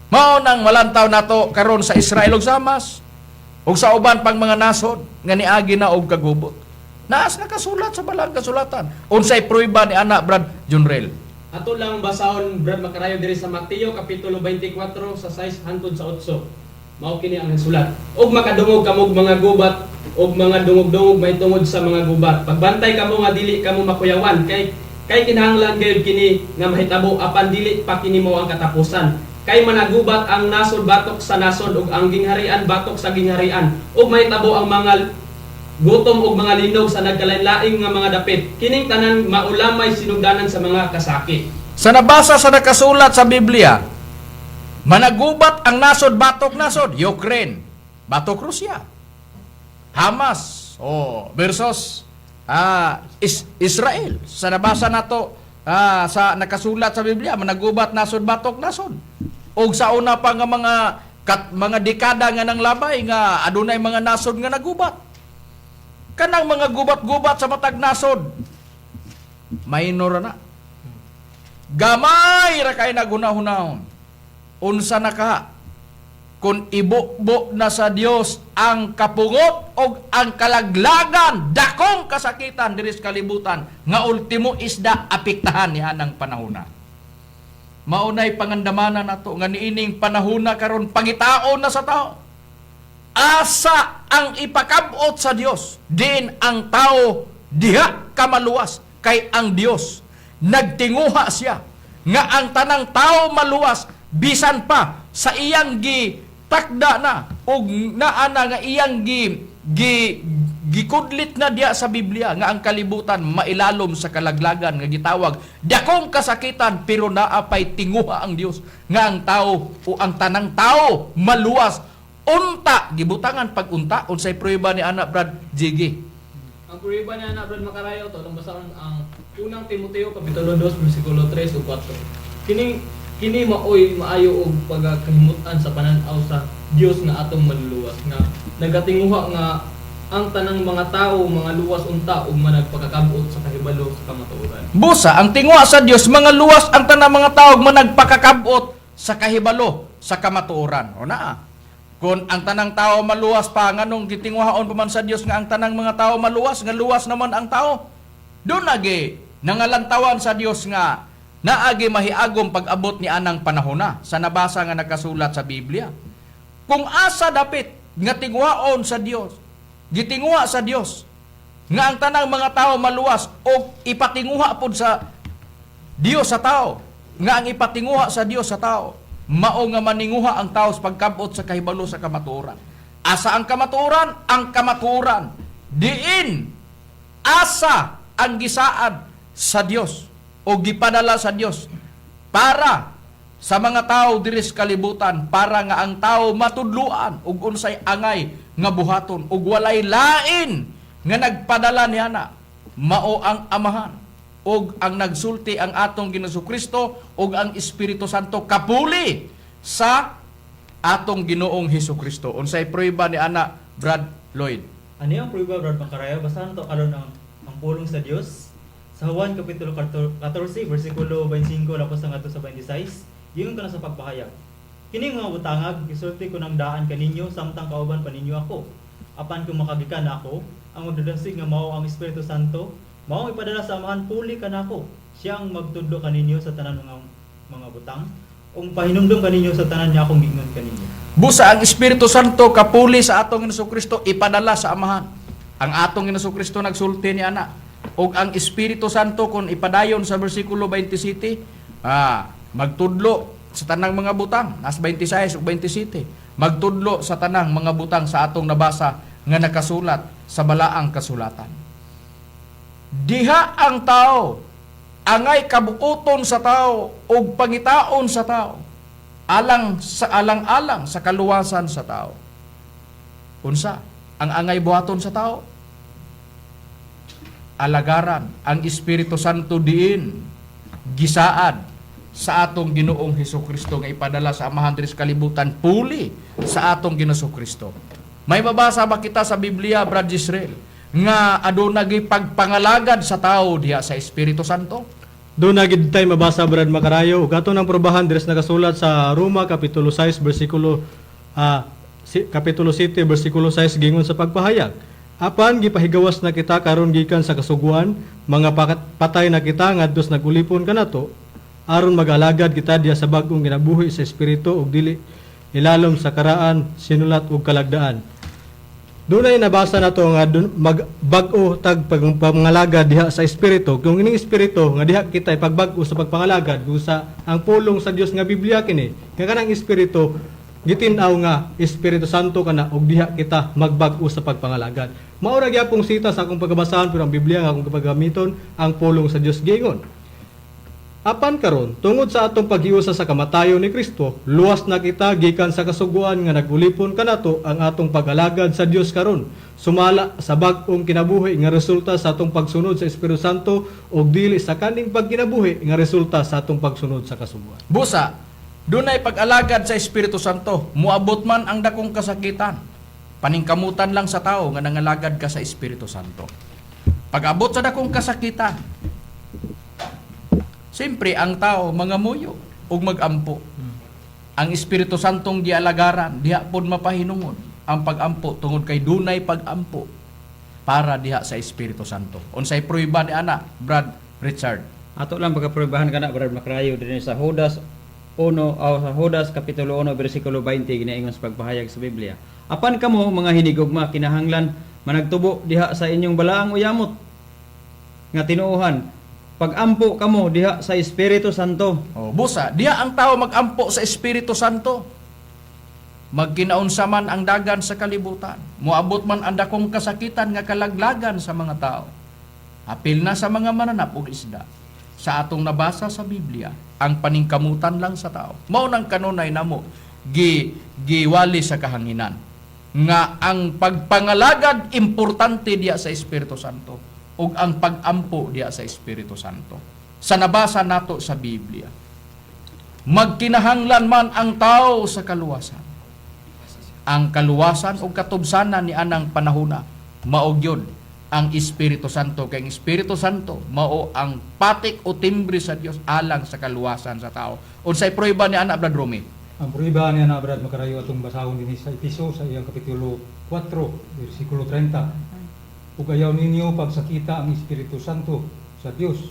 Mao nang malantaw nato karon sa Israel ug sa Hamas ug sa uban pang mga nasod nga niagi na og kagubot. Naas nakasulat sa balang kasulatan. Unsay prueba ni ana, Brad Junrel? Ato lang basahon, Brad Makarayo, diri sa Mateo kapitulo 24 sa 6 hangtod sa 8. Mao kini ang sulat. Og makadungog kamo og mga gubat og mga dungog-dungog mahitungod sa mga gubat. Pagbantay kamo nga dili kamo makuyawan kay kinahanglan gayud kini nga mahitabo, apan dili pa kini mao ang katapusan. Kay managubat ang nasod batok sa nasod ug ang gingharian batok sa gingharian, ug mahitabo ang mga gutom ug mga linog sa nagkalain-laing nga mga dapit. Kining tanan maulamay sinugdanan sa mga kasakit. Sa nabasa sa nakasulat sa Biblia, managubat ang nasod batok nasod, Ukraine, batok Russia, Hamas, oh, versus Israel. Sa nabasa nato sa nakasulat sa Biblia, managubat nasod batok nasod. Og sa una pa nga mga dekada nga nang labay nga adunay mga nasod nga nagubat. Kanang mga gubat-gubat sa matag nasod, minor na. Gamay ra kay nagunahunahon. Unsa na ka kung ibubo na sa Dios ang kapungot o ang kalaglagan, dakong kasakitan diri sa kalibutan nga ultimo isda apektahan ni anang panahona. Maunay pangandamanan nato nga niining panahona karon pangitaon na sa tao. Asa ang ipakabot sa Dios, diin ang tao diha kamaluwas, kay ang Dios nagtinguha siya nga ang tanang tao maluwas bisan pa sa iyang gi takda na og naa na nga iyang gi gi Gikudlit na diya sa Biblia nga ang kalibutan mailalom sa kalaglagan nga gitawag dakong kasakitan, pero naa pay tinguha ang Dios nga ang tao o ang tanang tao maluwas unta. Gibutangan pag unta. Unsay prueba ni ana, Brad Jiggy? Ang prueba niya na, Brad Makarayo, to ang basahon ang Unang Timoteo kapitulo 2 bersikulo 3 ug 4. Kini kini maoy maayo og pagkahimutan sa panan-aw sa Dios nga atong manluluwas, nga nagatinguha nga ang tanang mga tao mga luwas unta ug managpakakabot sa kahibalo sa kamatuoran. Busa, ang tinguha sa Dios, mga luwas ang tanang mga tao managpakakabot sa kahibalo sa kamatuoran. O naa. Kung ang tanang tao maluwas pa, nganong gitinguhaon pa man sa Dios nga ang tanang mga tao maluwas, nga luwas naman ang tao? Doon agi nangalantawan sa Dios nga naagi mahiagom pag-abot ni anang panahona sa nabasa nga nakasulat sa Biblia. Kung asa dapit nga tinguhaon sa Dios, gitinguha sa Dios nga ang tanang mga tao maluwas, o ipatinguha pod sa Dios sa tao nga ang ipatinguha sa Dios sa tao mao nga maninguha ang tao sa pagkabot sa kahibalo sa kamatuoran. Asa ang kamatuoran? Ang kamatuoran diin asa ang gisaad sa Dios o gipadala sa Dios para sa mga tao diri sa kalibutan, para nga ang tao matudluan ug unsay angay nga buhaton, ug walay lain nga nagpadala niana, mao ang Amahan ug ang nagsulti ang atong Ginoong Kristo ug ang Espiritu Santo kapuli sa atong Ginoong Hesus Kristo. Unsay prueba ni ana, Brad Lloyd? Ano yung prueba, Brad Makarayo? Basahan to karon ang pulong sa Dios sa Juan kapitulo 14 bersikulo 25 lapos ang adto sa 26. Giingon kana sa pagpahayag. "Kini mga butangag gisulti ko ng daan kaninyo samtang kauban pa ninyo ako. Apan kung makagikan ako, ang magdadansig nga mao ang Espiritu Santo, mao ang ipadala sa Amahan puli kanako. Siya ang magtudlo kaninyo sa tanan mga butang ug pahinumdom kaninyo sa tanan niya akong giingon kaninyo." Busa, ang Espiritu Santo kapuli sa atong Ginoong Kristo ipadala sa Amahan. Ang atong Ginoong Kristo nagsulti ni ana. Ug ang Espiritu Santo, kung ipadayon sa bersikulo 27, magtudlo sa tanang mga butang, nas 26 ug 27, magtudlo sa tanang mga butang sa atong nabasa nga nakasulat sa balaang kasulatan. Diha ang tao angay kabuoton sa tao ug pangitaon sa tao alang sa alang-alang sa kaluwasan sa tao. Unsa ang angay buhaton sa tao? Alagaran ang Espiritu Santo diin gisaad sa atong Ginoong Hesus Kristo nga ipadala sa Amahan diri sa kalibutan puli sa atong Ginoong Kristo. May mabasa ba kita sa Biblia, Brad Israel, nga aduna gyud pagpangalagad sa tao diha sa Espiritu Santo? Doon na gid tay mabasa, Brad Makarayo, ug ato nang probahan diri sa nakasulat sa Roma kapitulo 6 bersikulo kapitulo 7 bersikulo 6. Gingon sa pagpahayag, "Apan gipahigawas na kita karon gikan sa kasuguan, mga patay na kita ngadto sa nagulipon kanato, aron mag-alagad kita diha sa bag-ong kinabuhi sa espiritu ug dili ilalom sa karaan sinulat ug kalagdaan." Doon ay nabasa na to nga dun, magbag-o tag pagpangalagad diha sa espiritu. Kung ining espiritu nga diha kita ipagbag-o sa pagpangalagad, kung sa ang pulong sa Dios nga Biblia kini, nga kanang espiritu gitin-aw nga Espiritu Santo kana og diha kita magbag-o sa pagpangalagad. Mao ra gyapong sita sa akong pagkabasahan, pero ang Biblia nga akong pagamiton ang pulong sa Dios giingon, "Apan karon, tungod sa atong paghiusa sa kamatayon ni Kristo, luwas na kita gikan sa kasuguan nga nagulipon kanato. Ang atong pag-alagad sa Dios karon sumala sa bag-ong kinabuhi nga resulta sa atong pagsunod sa Espiritu Santo ug dili sa kaning pagkinabuhi nga resulta sa atong pagsunod sa kasuguan." Busa, dunay pag-alagad sa Espiritu Santo, muabot man ang dakong kasakitan. Paningkamutan lang sa tao nga nangalagad ka sa Espiritu Santo. Pag-abot sa dakong kasakitan, siyempre ang tao mangamuyo ug magampo. Ang Espiritu Santong gialagaran, diha pod mapahinungod ang pagampo tungod kay dunay pagampo para diha sa Espiritu Santo. Unsay prueba ni ana, Brad Richard? Ato lang pagkapruebahan kana, Brad Makrayo, dinhi sa Judas 1 o sa Judas kapitulo 1 bersikulo 20. Ginaingon sa pagpahayag sa Biblia. "Apan kamo, mga hinigugma, kinahanglan managtubo diha sa inyong balaang uyamot nga tinuohan. Pagampo kamo diha sa Espiritu Santo." Oh, busa, diha ang tao magampo sa Espiritu Santo. Magkinaunsa man ang dagan sa kalibutan, moabot man ang dakong kasakitan nga kalaglagan sa mga tao. Apil na sa mga mananap og isda. Sa atong nabasa sa Biblia, ang paningkamutan lang sa tao. Mao nang kanunay namo giwali sa kahanginan nga ang pagpangalagad importante diya sa Espiritu Santo ug ang pagampo diya sa Espiritu Santo. Sa nabasa nato sa Biblia, magkinahanglan man ang tao sa kaluwasan. Ang kaluwasan o katubsanan ni anang panahona, mao gyud ang Espiritu Santo, kay ang Espiritu Santo mao ang patik o timbre sa Dios alang sa kaluwasan sa tao. Unsay prueba ni ana, Brad Romy? Ang prueba niya na, Brad Makarayo, atong basahon dinhi sa Episo sa iyang kapitulo 4, versikulo 30. Ug ayaw ninyo pagsakita ang Espiritu Santo sa Dios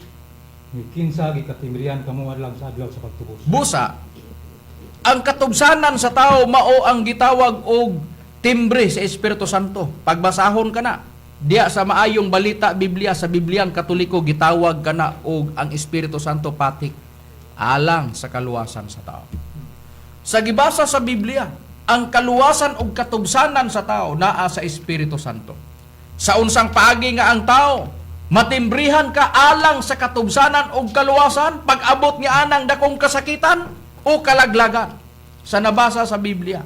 ni kinsa gikatimbrihan kamo alang sa adlaw sa pagtubos. Busa, ang katubsanan sa tao mao ang gitawag og timbre sa Espiritu Santo. Pagbasahon ka na diya sa maayong balita Biblia, sa Bibliang Katoliko, gitawag ka na og ang Espiritu Santo patik alang sa kaluwasan sa tao. Sa gibasa sa Biblia, ang kaluwasan og katubsanan sa tao naa sa Espiritu Santo. Sa unsang paagi nga ang tao matimbrihan ka alang sa katubsanan og kaluwasan pag-abot ni anang dakong kasakitan o kalaglagan? Sa nabasa sa Biblia,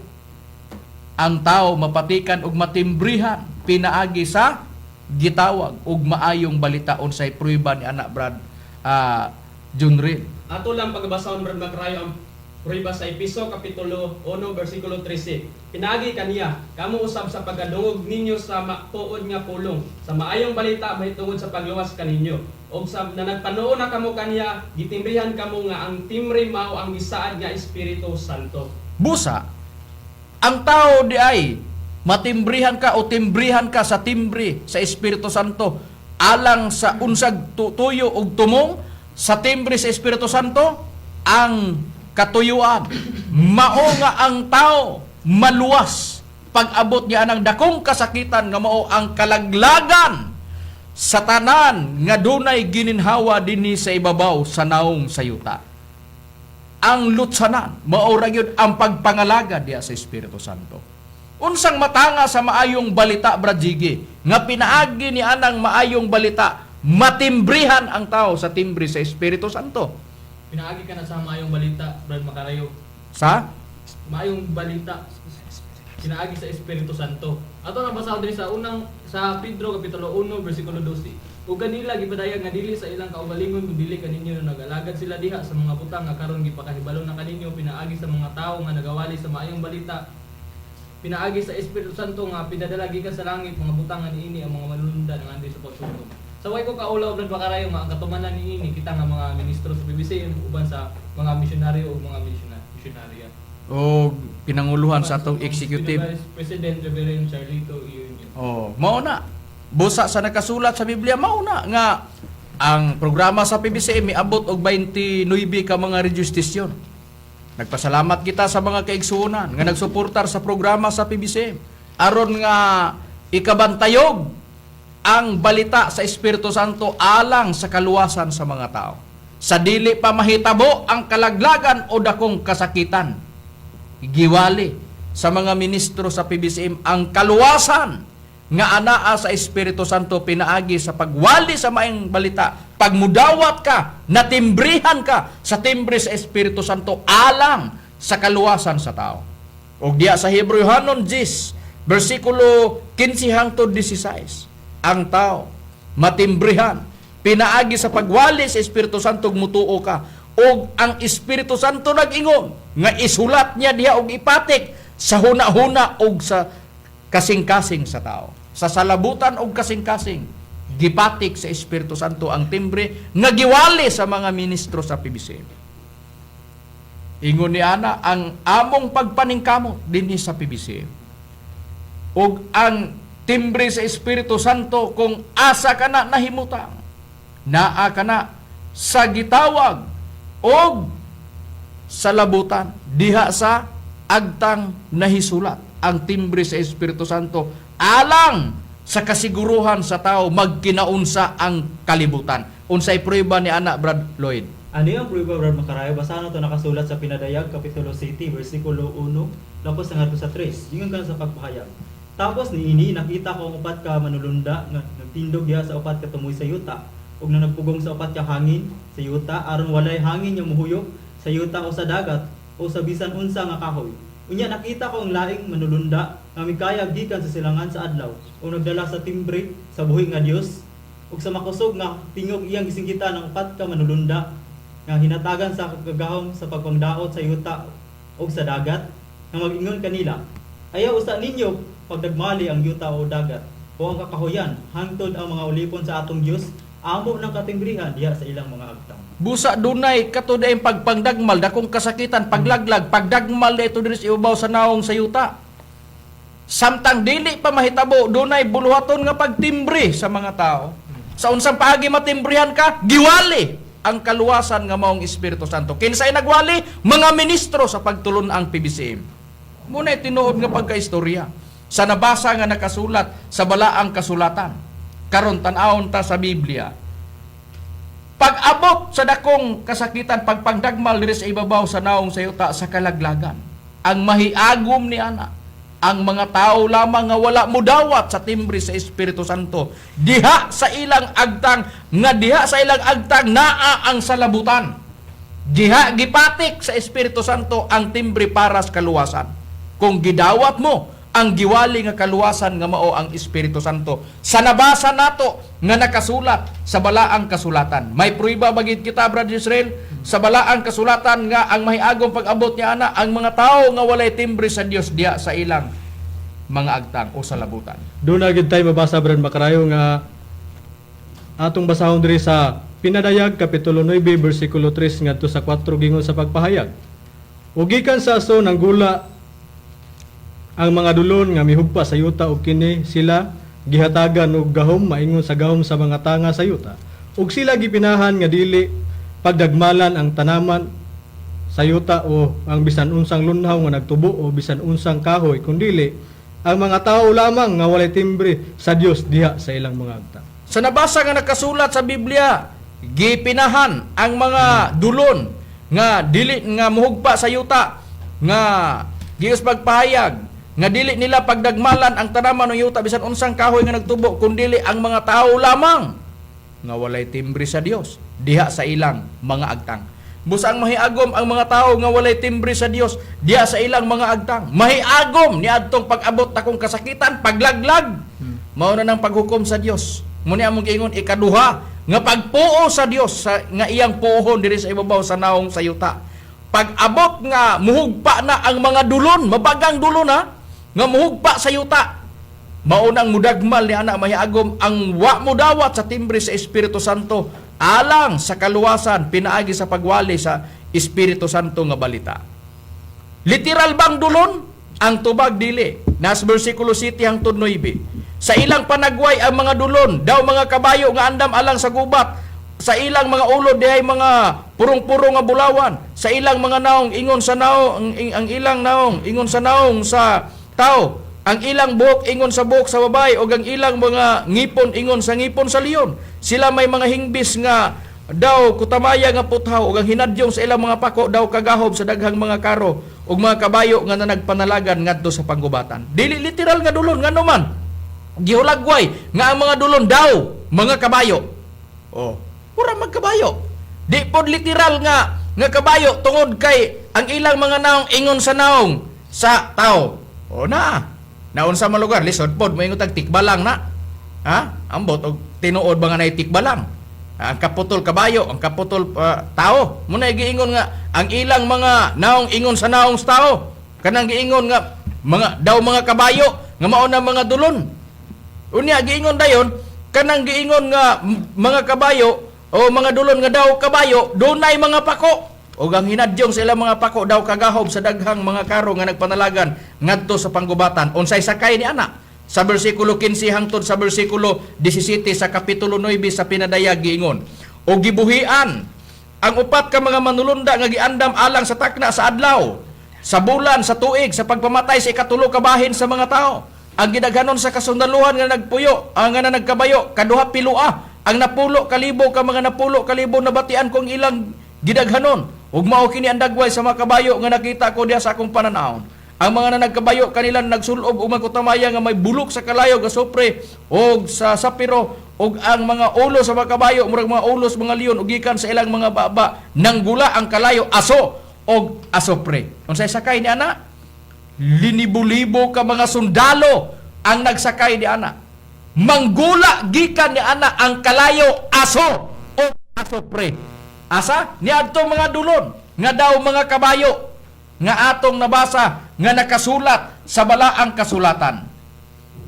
ang tao mapatikan og matimbrihan pinaagi sa gitawag og maayong balita. Unsay prueba ni anak, Brad Junril? Ato lang pagbasahon, Brad Makrayo, ang prueba sa Episo kapitulo 1 bersikulo 13. Pinaagi kaniya kamo usab sa pagkadungog ninyo sa matuod nga pulong sa maayong balita mahitungod sa pagluwas kaninyo. Og sa na nagpanuo na kamo kaniya, gitimbrihan kamo nga ang timbre mao ang gisaad nga Espiritu Santo. Busa, ang tao di ay matimbrihan ka o timbrihan ka sa timbre sa Espiritu Santo alang sa unsag tuyo og tumong sa timbre sa Espiritu Santo, ang katuyuan. Mao nga ang tao maluwas pag-abot niya ng dakong kasakitan nga mao ang kalaglagan sa tanan nga dunay gininhawa dinhi sa ibabaw sa naong sa yuta. Ang lutsanan mao ra gyud ang pagpangalaga diya sa Espiritu Santo. Unsang matanga sa maayong balita, Brad Jiggy, nga pinaagi ni anang maayong balita matimbrihan ang tao sa timbre sa Espiritu Santo? Pinaagi ka na sa maayong balita, Brad Makarayo. Sa Maayong balita pinaagi sa Espiritu Santo. Ato nang basahon diri sa unang sa Pedro kapitulo 1 bersikulo 12. Ug kanila gipadayag nga dili sa ilang kaugalingon kun dili kaninyo nagalagad sila diha sa mga butang nga karon gipakahibalo na kaninyo pinaagi sa mga tawo nga nagawali sa maayong balita pinaagi sa Espiritu Santo nga pinadala gikan sa langit, mga butang nga niini ang mga manunundan nga andoy sa pagsunog. Sa way ko kaulaw, Brad Makarayo, nga ang katumanan niini kita nga mga ministro sa PBCM uban sa mga misyonaryo ug mga misyonarya. O pinanguluhan sa atong executive Vice President Reverend Charlito Iunio. Oh, mao na. Busa sa nakasulat sa Biblia, mao na nga ang programa sa PBCM miabot og 29 ka mga radio station. Nagpasalamat kita sa mga kaigsuonan nga nagsuportar sa programa sa PBCM aron nga ikabantayog ang balita sa Espiritu Santo alang sa kaluwasan sa mga tao. Sa dili pa mahitabo ang kalaglagan o dakong kasakitan, giwali sa mga ministro sa PBCM ang kaluwasan nga anaa sa Espiritu Santo pinaagi sa pagwali sa maayong balita. Pagmudawat ka, natimbrihan ka sa timbre sa Espiritu Santo alang sa kaluwasan sa tao. Og diya sa Hebreohanon 10, versikulo 15 hangtod 16, ang tao matimbrihan pinaagi sa pagwali sa Espiritu Santo ug mutuo ka og ang Espiritu Santo nag-ingon nga isulat niya diha og ipatik sa huna-huna og sa kasing-kasing sa tao. Sa salabutan og kasing-kasing, gipatik sa Espiritu Santo ang timbre nga giwali sa mga ministro sa PBCM. Ingon ni ana, ang among pagpaningkamot dinhi sa PBCM ug ang timbre sa Espiritu Santo, kung asa ka na nahimutang, naa ka na sa gitawag og sa labutan diha sa agtang nahisulat ang timbre sa Espiritu Santo alang sa kasiguruhan sa tao magkinaunsa ang kalibutan. Unsay prueba ni ana, Brad Lloyd? Ano yung prueba, Brad Makarayo? Basa na to nakasulat sa Pinadayag, Kapitulo City, versikulo 1, lapos ang sa 3. Ingon ka sa pagpahayag. Tapos niini nakita ko ang upat ka manulunda nga nagtindog diha sa upat ka tumoy sa yuta ug na nagpugong sa upat ka hangin sa yuta aron walay hangin nga muhuyop sa yuta o sa dagat o sa bisan unsa nga kahoy. Unya nakita ko ang laing manulunda nga mikayag gikan sa silangan sa adlaw ug nagdala sa timbre sa buhi nga Dios ug sa makusog nga tingog iyang gisinggitan ang upat ka manulunda nga hinatagan sa kagahom sa pagpangdaot sa yuta ug sa dagat nga mag-ingon kanila, "Ayaw usa ninyo pagdagmali ang yuta o dagat o ang kakahuyan hangtod ang mga ulipon sa atong Dios amo ng katimbrihan diha sa ilang mga agtang." Busa dunay kato ang pagpangdagmal, dakong kasakitan, paglaglag, pagdagmal dito diri sa ibabaw sa naong sa yuta. Samtang dili pa mahitabo, dunay buluhaton nga pagtimbre sa mga tao. Sa unsang paagi matimbrihan ka, giwali ang kaluwasan nga maong Espiritu Santo. Kinsay nagwali? Mga ministro sa pagtulon ang PBCM. Muna tinuod nga pagkaistorya. Sa nabasa nga nakasulat sa balaang kasulatan. Karon tan-awon ta sa Biblia. Pag-abot sa dakong kasakitan, pagpangdagmal diri sa ibabaw sa naong sa yuta sa kalaglagan, ang mahiagom ni ana, ang mga tao lamang nga wala mudawat sa timbre sa Espiritu Santo, diha sa ilang agtang, nga diha sa ilang agtang naa ang salabutan. Diha gipatik sa Espiritu Santo ang timbre para sa kaluwasan. Kung gidawat mo ang giwali nga kaluwasan nga mao ang Espiritu Santo. Sa nabasa nato nga nakasulat sa balaang kasulatan. May prueba bagid kita, Brother Israel, sa balaang kasulatan nga ang mahiagong pag-abot niya ana ang mga tao nga walay timbre sa Dios diha sa ilang mga agtang o sa labutan. Doon na gid tayo mabasa, Brad Makarayo, nga atong basahon diri sa Pinadayag kapitulo 9 bersikulo 3 ngadto sa 4, gingon sa pagpahayag. Ug gikan sa aso nanggula ang mga dulon nga mihugpa sa yuta ug kini sila gihatagan og gahom maingon sa gahom sa mga tanga sa yuta. Ug sila gipinahan nga dili pagdagmalan ang tanaman sa yuta o ang bisan unsang lunhaw nga nagtubo o bisan unsang kahoy, kundili ang mga tao lamang nga walay timbre sa Dios diha sa ilang mga agta. Sa nabasa nga nakasulat sa Biblia, gipinahan ang mga dulon nga dili nga muhugpa sa yuta nga gius pagpahayag nga dili nila pagdagmalan ang tanaman ng yuta bisan unsang kahoy nga nagtubo, kundili ang mga tao lamang nga walay timbre sa Dios diha sa ilang mga agtang. Busa ang mahiagom ang mga tao nga walay timbre sa Dios diha sa ilang mga agtang. Mahiagom niadtong pag-abot akong kasakitan, paglaglag. Mao na nang paghukom sa Dios. Muna among giingon ikaduha nga pagpuo sa Dios sa, nga iyang puohon diri sa ibabaw sa naong sa yuta. Pag-abot nga muhugpa na ang mga dulon, mabagang dulon ha, nga muhugpa sa yuta. Maunang mudagmal ni ana mahiagom ang wa mudawat sa timbre sa Espiritu Santo alang sa kaluwasan pinaagi sa pagwali sa Espiritu Santo nga balita. Literal bang dulon? Ang tubag dili. Nas versikulo 7 hangtod 9. Sa ilang panagway ang mga dulon, daw mga kabayo nga andam alang sa gubat. Sa ilang mga ulo dihay mga purong-puro nga bulawan. Sa ilang mga naong ingon sa naong ang ilang naong ingon sa naong sa tao. Ang ilang buhok ingon sa buhok sa babae ug ang ilang mga ngipon ingon sa ngipon sa leon. Sila may mga hingbis nga daw kutamaya nga puthaw ug ang hinadyong sa ilang mga pako daw kagahob sa daghang mga karo ug mga kabayo nga nanagpanalagan ngadto sa panggubatan. Dili literal nga dulon, ngano man gihulagway nga ang mga dulon daw mga kabayo. Oh, mura magkabayo. Di pod literal nga nga kabayo tungod kay ang ilang mga naong ingon sa naong sa tao. O na. Naunsa man lugar lisod pod moingon tag tikbalang na. Ha? Ambot og tinuod ba nga nay tikbalang? Ang kaputol kabayo, ang kaputol tao. Muna giingon nga ang ilang mga naong ingon sa naong sa tao. Kanang giingon nga mga daw mga kabayo nga mao na mga dulon. Unya giingon dayon kanang giingon nga mga kabayo o mga dulon nga daw kabayo dunay mga pako ug ang hinadyong sa ilang mga pako daw kagahob sa daghang mga karo nga nagpanalagan ngadto sa panggubatan. Unsay sakay ni ana? Sa bersikulo 15 hangtod sa bersikulo 17 sa kapitulo 9 sa Pinadayag giingon, o gibuhian ang upat ka mga manulunda nga giandam alang sa takna sa adlaw, sa bulan, sa tuig, sa pagpamatay sa ikatulo ka bahin sa mga tao. Ang gidaghanon sa kasundaluhan nga nagpuyo, ang nga nagkabayo, kaduha pilua, ang 10,000 ka mga 10,000 nabatian kong ilang Gidaghanon ug mao kini ang dagway sa mga kabayo nga nakita ko diha sa akong pananawon. Ang mga nanagkabayo kanila nagsulob og magkutamaya nga may bulok sa kalayo ga supre og sa sapiro, ug ang mga ulo sa mga kabayo murag mga ulo sa mga leon, ug gikan sa ilang mga baba nanggula ang kalayo, aso og asopre. Unsay sakay ni ana? Linibo-libo ka mga sundalo ang nagsakay ni ana. Manggula gikan ni ana ang kalayo, aso o asopre. Asa? Niadto mga dulon nga daw mga kabayo nga atong nabasa nga nakasulat sa balaang kasulatan.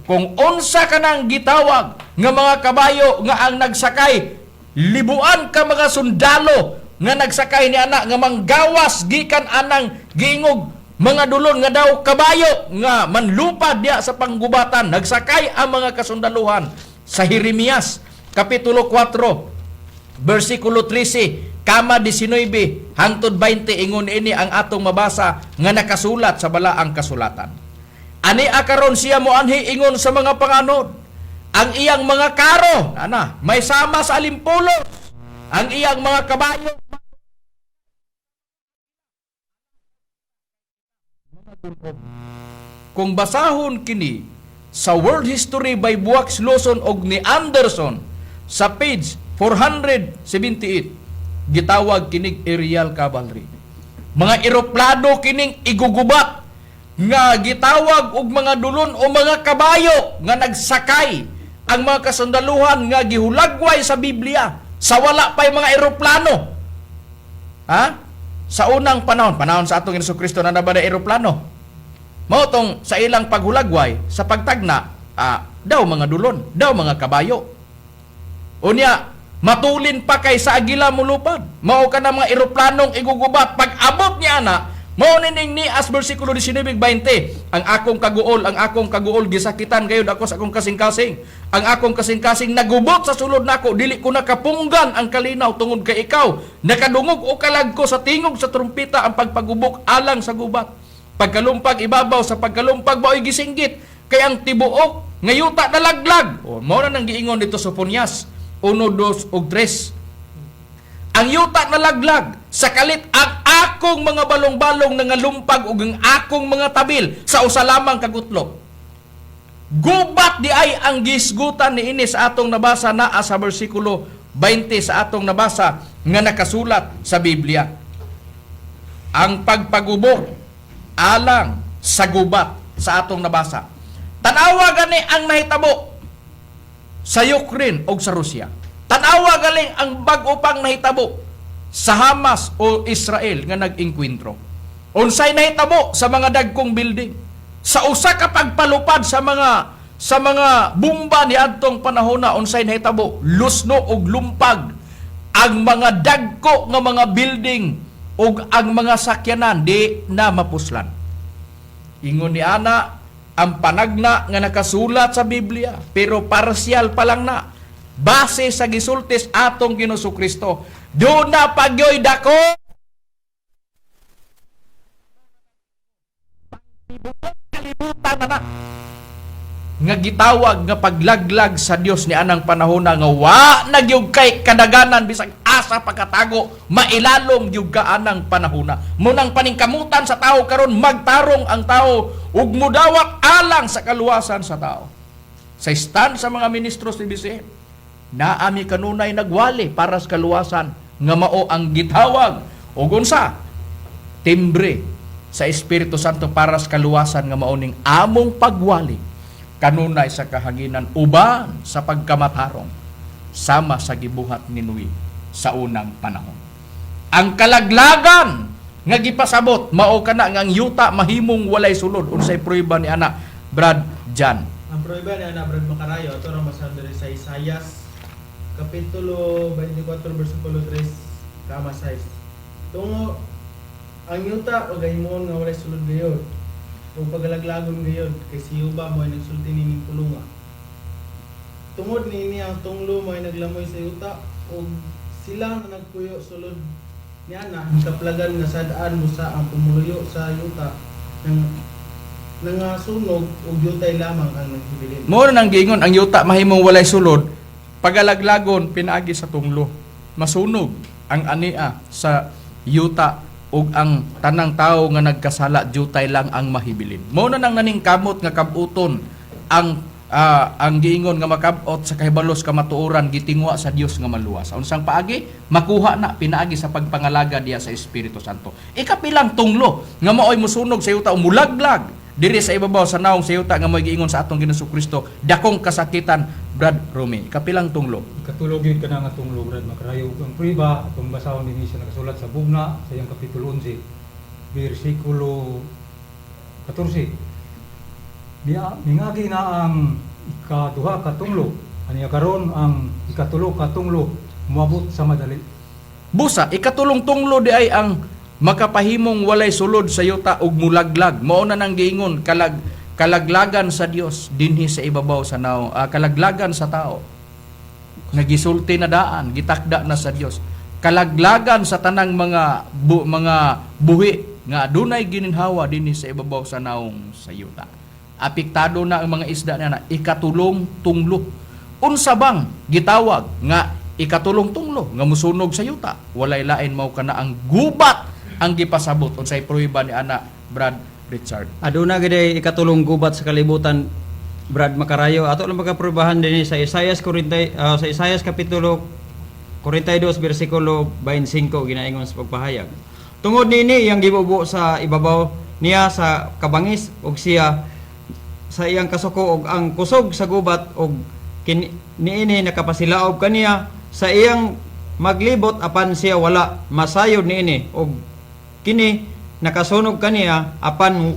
Kung unsa kanang gitawag nga mga kabayo nga ang nagsakay libuan ka mga sundalo nga nagsakay ni ana nga manggawas gikan anang giingog mga dulon nga daw kabayo nga manlupad diya sa panggubatan, nagsakay ang mga kasundaluhan. Sa Jeremias kapitulo 4 versikulo 13 kama 19 hangtod 20, ingon ini ang atong mabasa nga nakasulat sa balaang kasulatan. Ani akaron siya moanhi ingon sa mga panganod. Ang iyang mga karo, ana, may sama sa alimpulos. Ang iyang mga kabayo Kung basahon kini sa World History by Buax Lawson og ni Anderson sa page 478, gitawag kinig aerial cavalry. Mga eroplano kining igugubat nga gitawag og mga dulon o mga kabayo nga nagsakay ang mga kasundaluhan nga gihulagway sa Biblia sa wala pa'y mga eroplano. Ha? Sa unang panahon, panahon sa atong Hesus Kristo, na ba na eroplano? Mao tong sa ilang paghulagway sa pagtagna, daw mga dulon, daw mga kabayo. Unya, matulin pa kay sa agila mulupad. Mao ka na mga eroplanong igugubat. Pag abot niya ana, mao nining ni as versikulo 19:20, ang akong kaguol, ang akong kaguol gisakitan gayud ako sa akong kasing-kasing. Ang akong kasing-kasing nagubot sa sulod nako, dili ko nakapunggan ang kalinaw tungod kay ikaw. Nakadungog o kalag ko sa tingog sa trumpita ang pagpagubok alang sa gubat. Pagkalumpag ibabaw sa pagkalumpag mao'y gisinggit kay ang tibuok nga yuta nalaglag. O mao na nang giingon dito sa Sofonias 1, 2 ug 3. Ang yuta nalaglag sa kalit ang akong mga balong-balong nangalumpag ug ang akong mga tabil sa usa lamang kagutlo. Gubat di ay ang gisgutan niini sa atong nabasa naa sa bersikulo 20 sa atong nabasa nga nakasulat sa Biblia. Ang pagpagubok alang sa gubat sa atong nabasa. Tanawa gani ang nahitabo sa Ukraine o sa Russia. Tanawa galing ang bag-o pang nahitabo sa Hamas o Israel nga nag-engkwentro. Unsay nahitabo sa mga dagkong building? Sa usa ka pagpalupad sa mga bomba niadtong panahona, unsay nahitabo? Lusno og lumpag ang mga dagko nga mga building ug ang mga sakyanan di na mapuslan. Ingon ni ana ang panagna nga nakasulat sa Biblia, pero parsyal pa lang na base sa gisultis atong Ginoong Kristo. Doon na pagyoy dako kalibutan na na nga gitawag nga paglaglag sa Dios ni anang panahon nga wa na gyud kay kadaganan bisag asa pagkatago, mailalom gyud ka anang panahona. Munang paningkamutan sa tao karon, magtarong ang tao ug mudawat alang sa kaluwasan sa tao. Sa stand sa mga ministros ni BCM, naami kanunay nagwali para sa kaluwasan nga mao ang gitawag ug unsa timbre sa Espiritu Santo para sa kaluwasan nga mao ning among pagwali kanunay sa kahanginan uban sa pagkamatarong sama sa gibuhat ni Noe sa unang panahon. Ang kalaglagan nga gipasabot mao kana nga ang yuta mahimong walay sulod. Unsay prueba ni ana, Brad Jan? Ang prueba ni ana, Brad Makarayo, ato ra masahan diri sa Isayas kapitulo 24 bersikulo 3 kama 6. Tungo ang yuta og himuon nga walay sulod gayod ug pagalaglagon gayod kay si Yuba mo ay nagsulti nining pulunga. Tungod niini ang tunglo mo ay naglamoy sa yuta ug sila nga nagpuyo sulod niana kaplagan nga sad-an mo sa ang pumuluyo sa yuta nang nangasunog ug yutay lamang ang naghibilin. Mao na nang giingon ang yuta mahimong walay sulod, pagalaglagon pinaagi sa tunglo, masunog. Ang ania sa yuta ug ang tanang tawo nga nagkasala jutay lang ang mahibilin. Mao na nang naningkamot nga kabuton ang giingon nga makabot sa kahibalos kamatuoran gitingwa sa Dios nga maluwas. Unsang paagi? Makuha na pinaagi sa pagpangalaga diya sa Espiritu Santo. Ikapilang tunglo nga maoy musunog sa yuta o mulaglag diri sa ibabaw sa naong sa yuta nga mo'y giingon sa atong Ginoong Kristo dakong kasakitan, Brad Rumi. Ikapilang tunglo. Ikatulo gyud kana nga tunglo, Brad Makarayo. Ang prueba atong basahon dinhi sa nakasulat sa Bugna sa iyang kapitulo 11 bersikulo 14. Mingagi na ang ikaduha ka tunglo, aniya karon ang ikatulo ka tunglo moabot sa madali. Busa, ikatulong tunglo di ay ang makapahimong walay sulod sa yuta ug mulaglag. Mao na nang giingon kalaglagan sa Dios dinhi sa ibabaw sa naong, kalaglagan sa tao. Nga gisulti na daan, gitakda na sa Dios. Kalaglagan sa tanang mga buhi nga adunay gininhawa dinhi sa ibabaw sa naong sa yuta. Apektado na ang mga isda na ikatulong tunglo. Unsa bang gitawag nga ikatulong tunglo nga musunog sa yuta? Walay lain mao kana ang gubat ang gipasabot. Unsay pruweba ni ana, Brad Richard? Aduna gid ay ikatulong gubat sa kalibutan, Brad Makarayo. Ato lang magaprubahan dinhi sa Isaias 40, sa Isaias kapitulo 42 bersikulo 25 ginaingon sa pagpahayag. Tungod niini iyang gibubo sa ibabaw niya sa kabangis ug siya sa iyang kasuko og ang kusog sa gubat og niini nakapasilaob kaniya sa iyang maglibot, apan siya wala masayod niini, og kini nakasunog kaniya, apan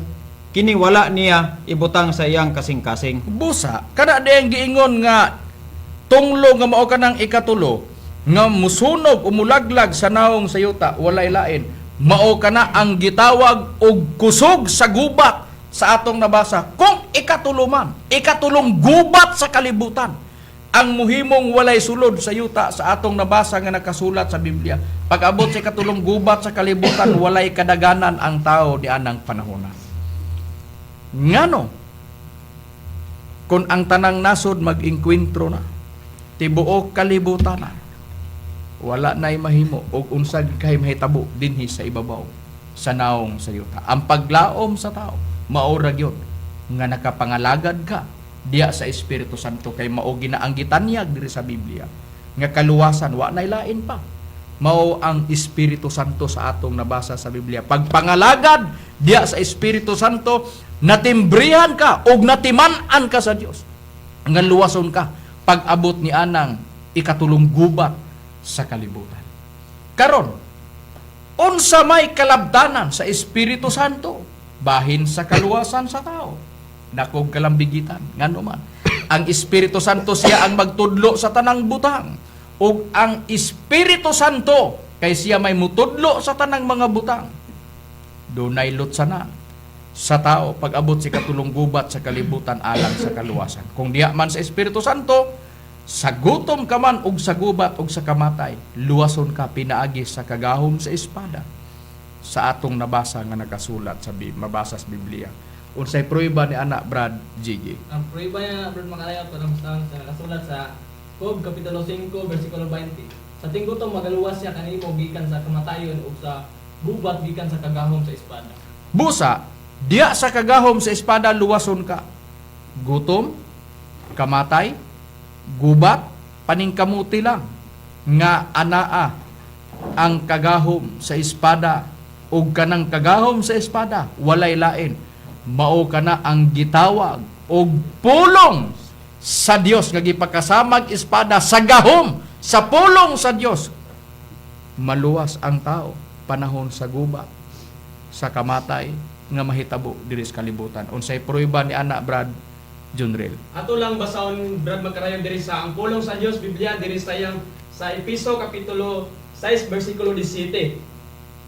kini wala niya ibutang sa iyang kasing-kasing. Busa, kada di ang giingon nga tunglo nga mao kanang ikatulo nga musunog o mulaglag sa naong sa yuta, walay lain mao kana ang gitawag og kusog sa gubat sa atong nabasa. Kung ikatulo man, ikatulong gubat sa kalibutan ang muhimong walay sulod sa yuta sa atong nabasa nga nakasulat sa Biblia, pag-abot sa ikatulong gubat sa kalibutan, walay kadaganan ang tao di anang panahona. Ngano kung ang tanang nasod mag-engkwentro na, tibuok kalibutan na, wala na'y mahimo og unsag kay mahitabo dinhi sa ibabaw sa naong sa yuta. Ang paglaom sa tao, mao ra gyud nga nakapangalagad ka diya sa Espiritu Santo, kay mao gina ang gitanyag diri sa Biblia nga kaluwasan, wa na'y lain pa, mao ang Espiritu Santo sa atong nabasa sa Biblia. Pagpangalagad diya sa Espiritu Santo, natimbrihan ka og natiman-an ka sa Dios nga luwason ka pag-abot ni anang ikatulong gubat sa kalibutan. Karon, unsa may kalabtanan sa Espiritu Santo bahin sa kaluwasan sa tao? Dakog kalambigitan. Ngano man, ang Espiritu Santo siya ang magtudlo sa tanang butang, ug ang Espiritu Santo kay siya may mutudlo sa tanang mga butang, dunay lutsanan sa tao pag-abot sa katulong gubat sa kalibutan alang sa kaluwasan. Kung diya man sa Espiritu Santo, sa gutom ka man ug sa gubat ug sa kamatay, luwason ka pinaagi sa kagahom sa espada sa atong nabasa nga nakasulat sa mabasa sa Biblia. Unsay pruweba ni ana, Brad Gigi? Ang pruweba niya, Brad Makarayo, parang sa nakasulat sa Job Kapitulo 5, versikulo 20. Sa tinggutom magaluwas siya kanimo gikan sa kamatayon ug sa gubat gikan sa kagahom sa espada. Busa, diya sa kagahom sa espada luwason ka. Gutom, kamatay, gubat, paningkamuti lang nga anaa ang kagahom sa espada, ug kanang kagahom sa espada walay lain mao kana ang gitawag og pulong sa Dios nga gipakasamag espada. Sa gahom sa pulong sa Dios maluwas ang tao panahon sa gubat, sa kamatay nga mahitabo diri sa kalibutan. Unsay pruweba ni ana, Brad Junrel? Ato lang basahon, Brad Magkarayon, diri sa ang pulong sa Dios Biblia diri sa iyang sa Episo kapitulo 6 bersikulo 17.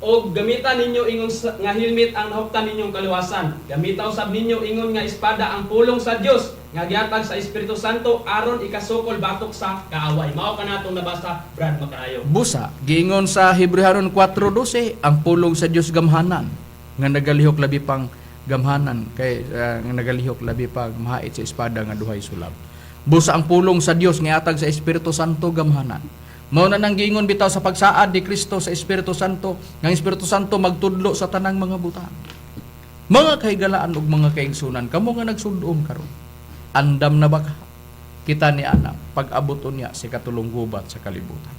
Og gamita ninyo ingon nga helmet ang nahuptan ninyong kaluwasan. Gamita usab ninyo ingon nga espada ang pulong sa Dios nga gihatag sa Espiritu Santo aron ikasukol batok sa kaaway. Mao kana atong nabasa, Brad Makarayo. Busa, giingon sa Hebrehanon 4:12, ang pulong sa Dios gamhanan nga nagalihok labi pang gamhanan kay nga nagalihok labi pang mahait sa espada nga duhay sulab. Busa, ang pulong sa Dios nga atag sa Espiritu Santo gamhanan. Mao na nang giingon bitaw sa pagsaad ni Kristo sa Espiritu Santo, nga ang Espiritu Santo magtudlo sa tanang mga butang. Mga kahigalaan ug mga kaigsunan, kamo nga nagsudom karon. Andam na ba ka? Kita ni ana pag-abot unya sa ikatulong gubat sa kalibutan.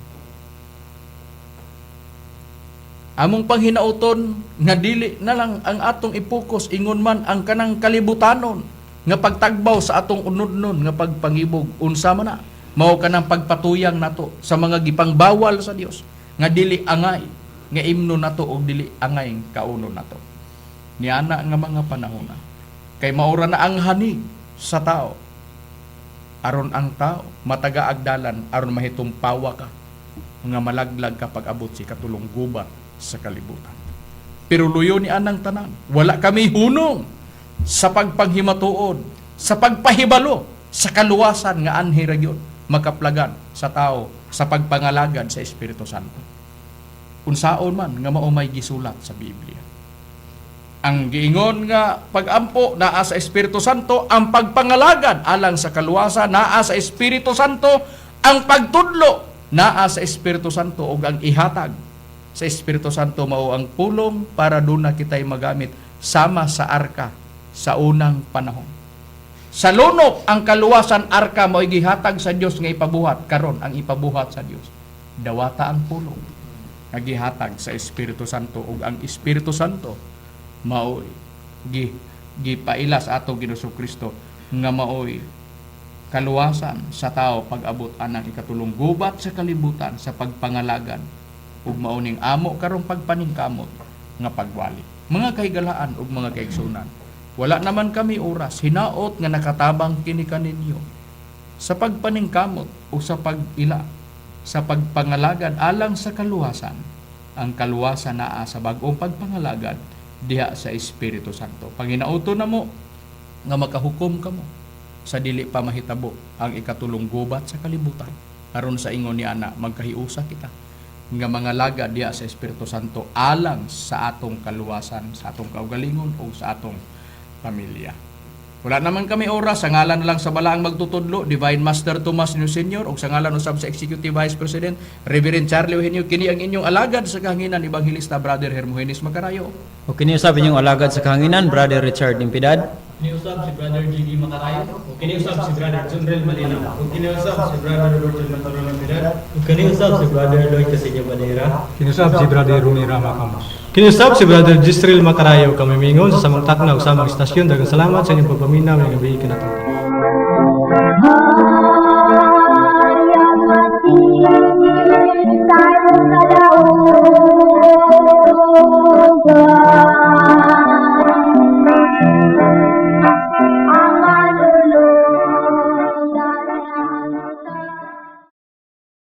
Among panghinauton nga dili na lang ang atong ipokus ingon man ang kanang kalibutanon nga pagtagbaw sa atong unodnon nga pagpangibog, unsa man na mao kanang pagpatuyang nato sa mga gipangbawal sa Dios nga dili angay nga imno nato og dili angay kaunon nato niana nga mga panahona, kay maura na ang hanig sa tao aron ang tao matagaag dalan aron mahitumpawa ka nga malaglag ka pag-abot si katulong gubat sa kalibutan. Pero luyo ni anang tanan, wala kami hunong sa pagpanghimatuod, sa pagpahibalo sa kaluwasan nga anhi ra gyud makaplagan sa tao sa pagpangalagad sa Espiritu Santo. Unsaon man nga mao may gisulat sa Biblia. Ang giingon nga pagampo naa sa Espiritu Santo, ang pagpangalagad alang sa kaluwasan naa sa Espiritu Santo, ang pagtudlo naa sa Espiritu Santo, ug ang ihatag sa Espiritu Santo mao ang pulong para duna kita'y magamit sama sa arka sa unang panahon. Sa lunop ang kaluwasan arka mao'y gihatag sa Dios nga ipabuhat. Karon ang ipabuhat sa Dios, dawata ang pulong nga gihatag sa Espiritu Santo, ug ang Espiritu Santo mao'y gipaila sa atong Ginoong Kristo nga mao'y kaluwasan sa tao pag-abot anang ikatulong gubat sa kalibutan sa pagpangalagad ug mao ning amo karong pagpaningkamot nga pagwali. Mga kahigalaan ug mga kaigsunan, wala naman kami oras, hinaot nga nakatabang kini kaninyo sa pagpaningkamot o sa pag-ila sa pagpangalagad alang sa kaluwasan. Ang kaluwasan naa sa bag-ong pagpangalagad diha sa Espiritu Santo. Panginauto na mo nga makahukom kamo sa dili pa mahitabo ang ikatulong gubat sa kalibutan, aron sa ingon ni ana magkahiusa kita nga mga laga diha sa Espiritu Santo alang sa atong kaluwasan, sa atong kaugalingon o sa atong pamilya. Wala naman kami oras, sa ngalan na lang sa balaang magtutudlo, Divine Master Tomas New Senior, o sa ngalan usab sa Executive Vice President, Reverend Charlie Eugenio, kini ang inyong alagad sa kahanginan, Evangelista Brother Hermogenes Macarayo. O kini usab inyong alagad sa kahanginan, Brother Richard Impidad. Kiniusab si Brother Jiggy Macarayo. O kiniusab si Brother Junrel Malinaw. Ug kiniusab si Brother Roberto Maturana Pilar. Ug kaniusab si Brother Lloyd Casillo Banera. Kinusab si Brother Rumi Rama Camus. Kinusab si Brother Gisrel Macarayo, kami mingon sa samang takna ug samang istasyon. Daghang salamat sa inyong pagpaminaw ngayong gabi kanatong tanan. Tayo sa daog.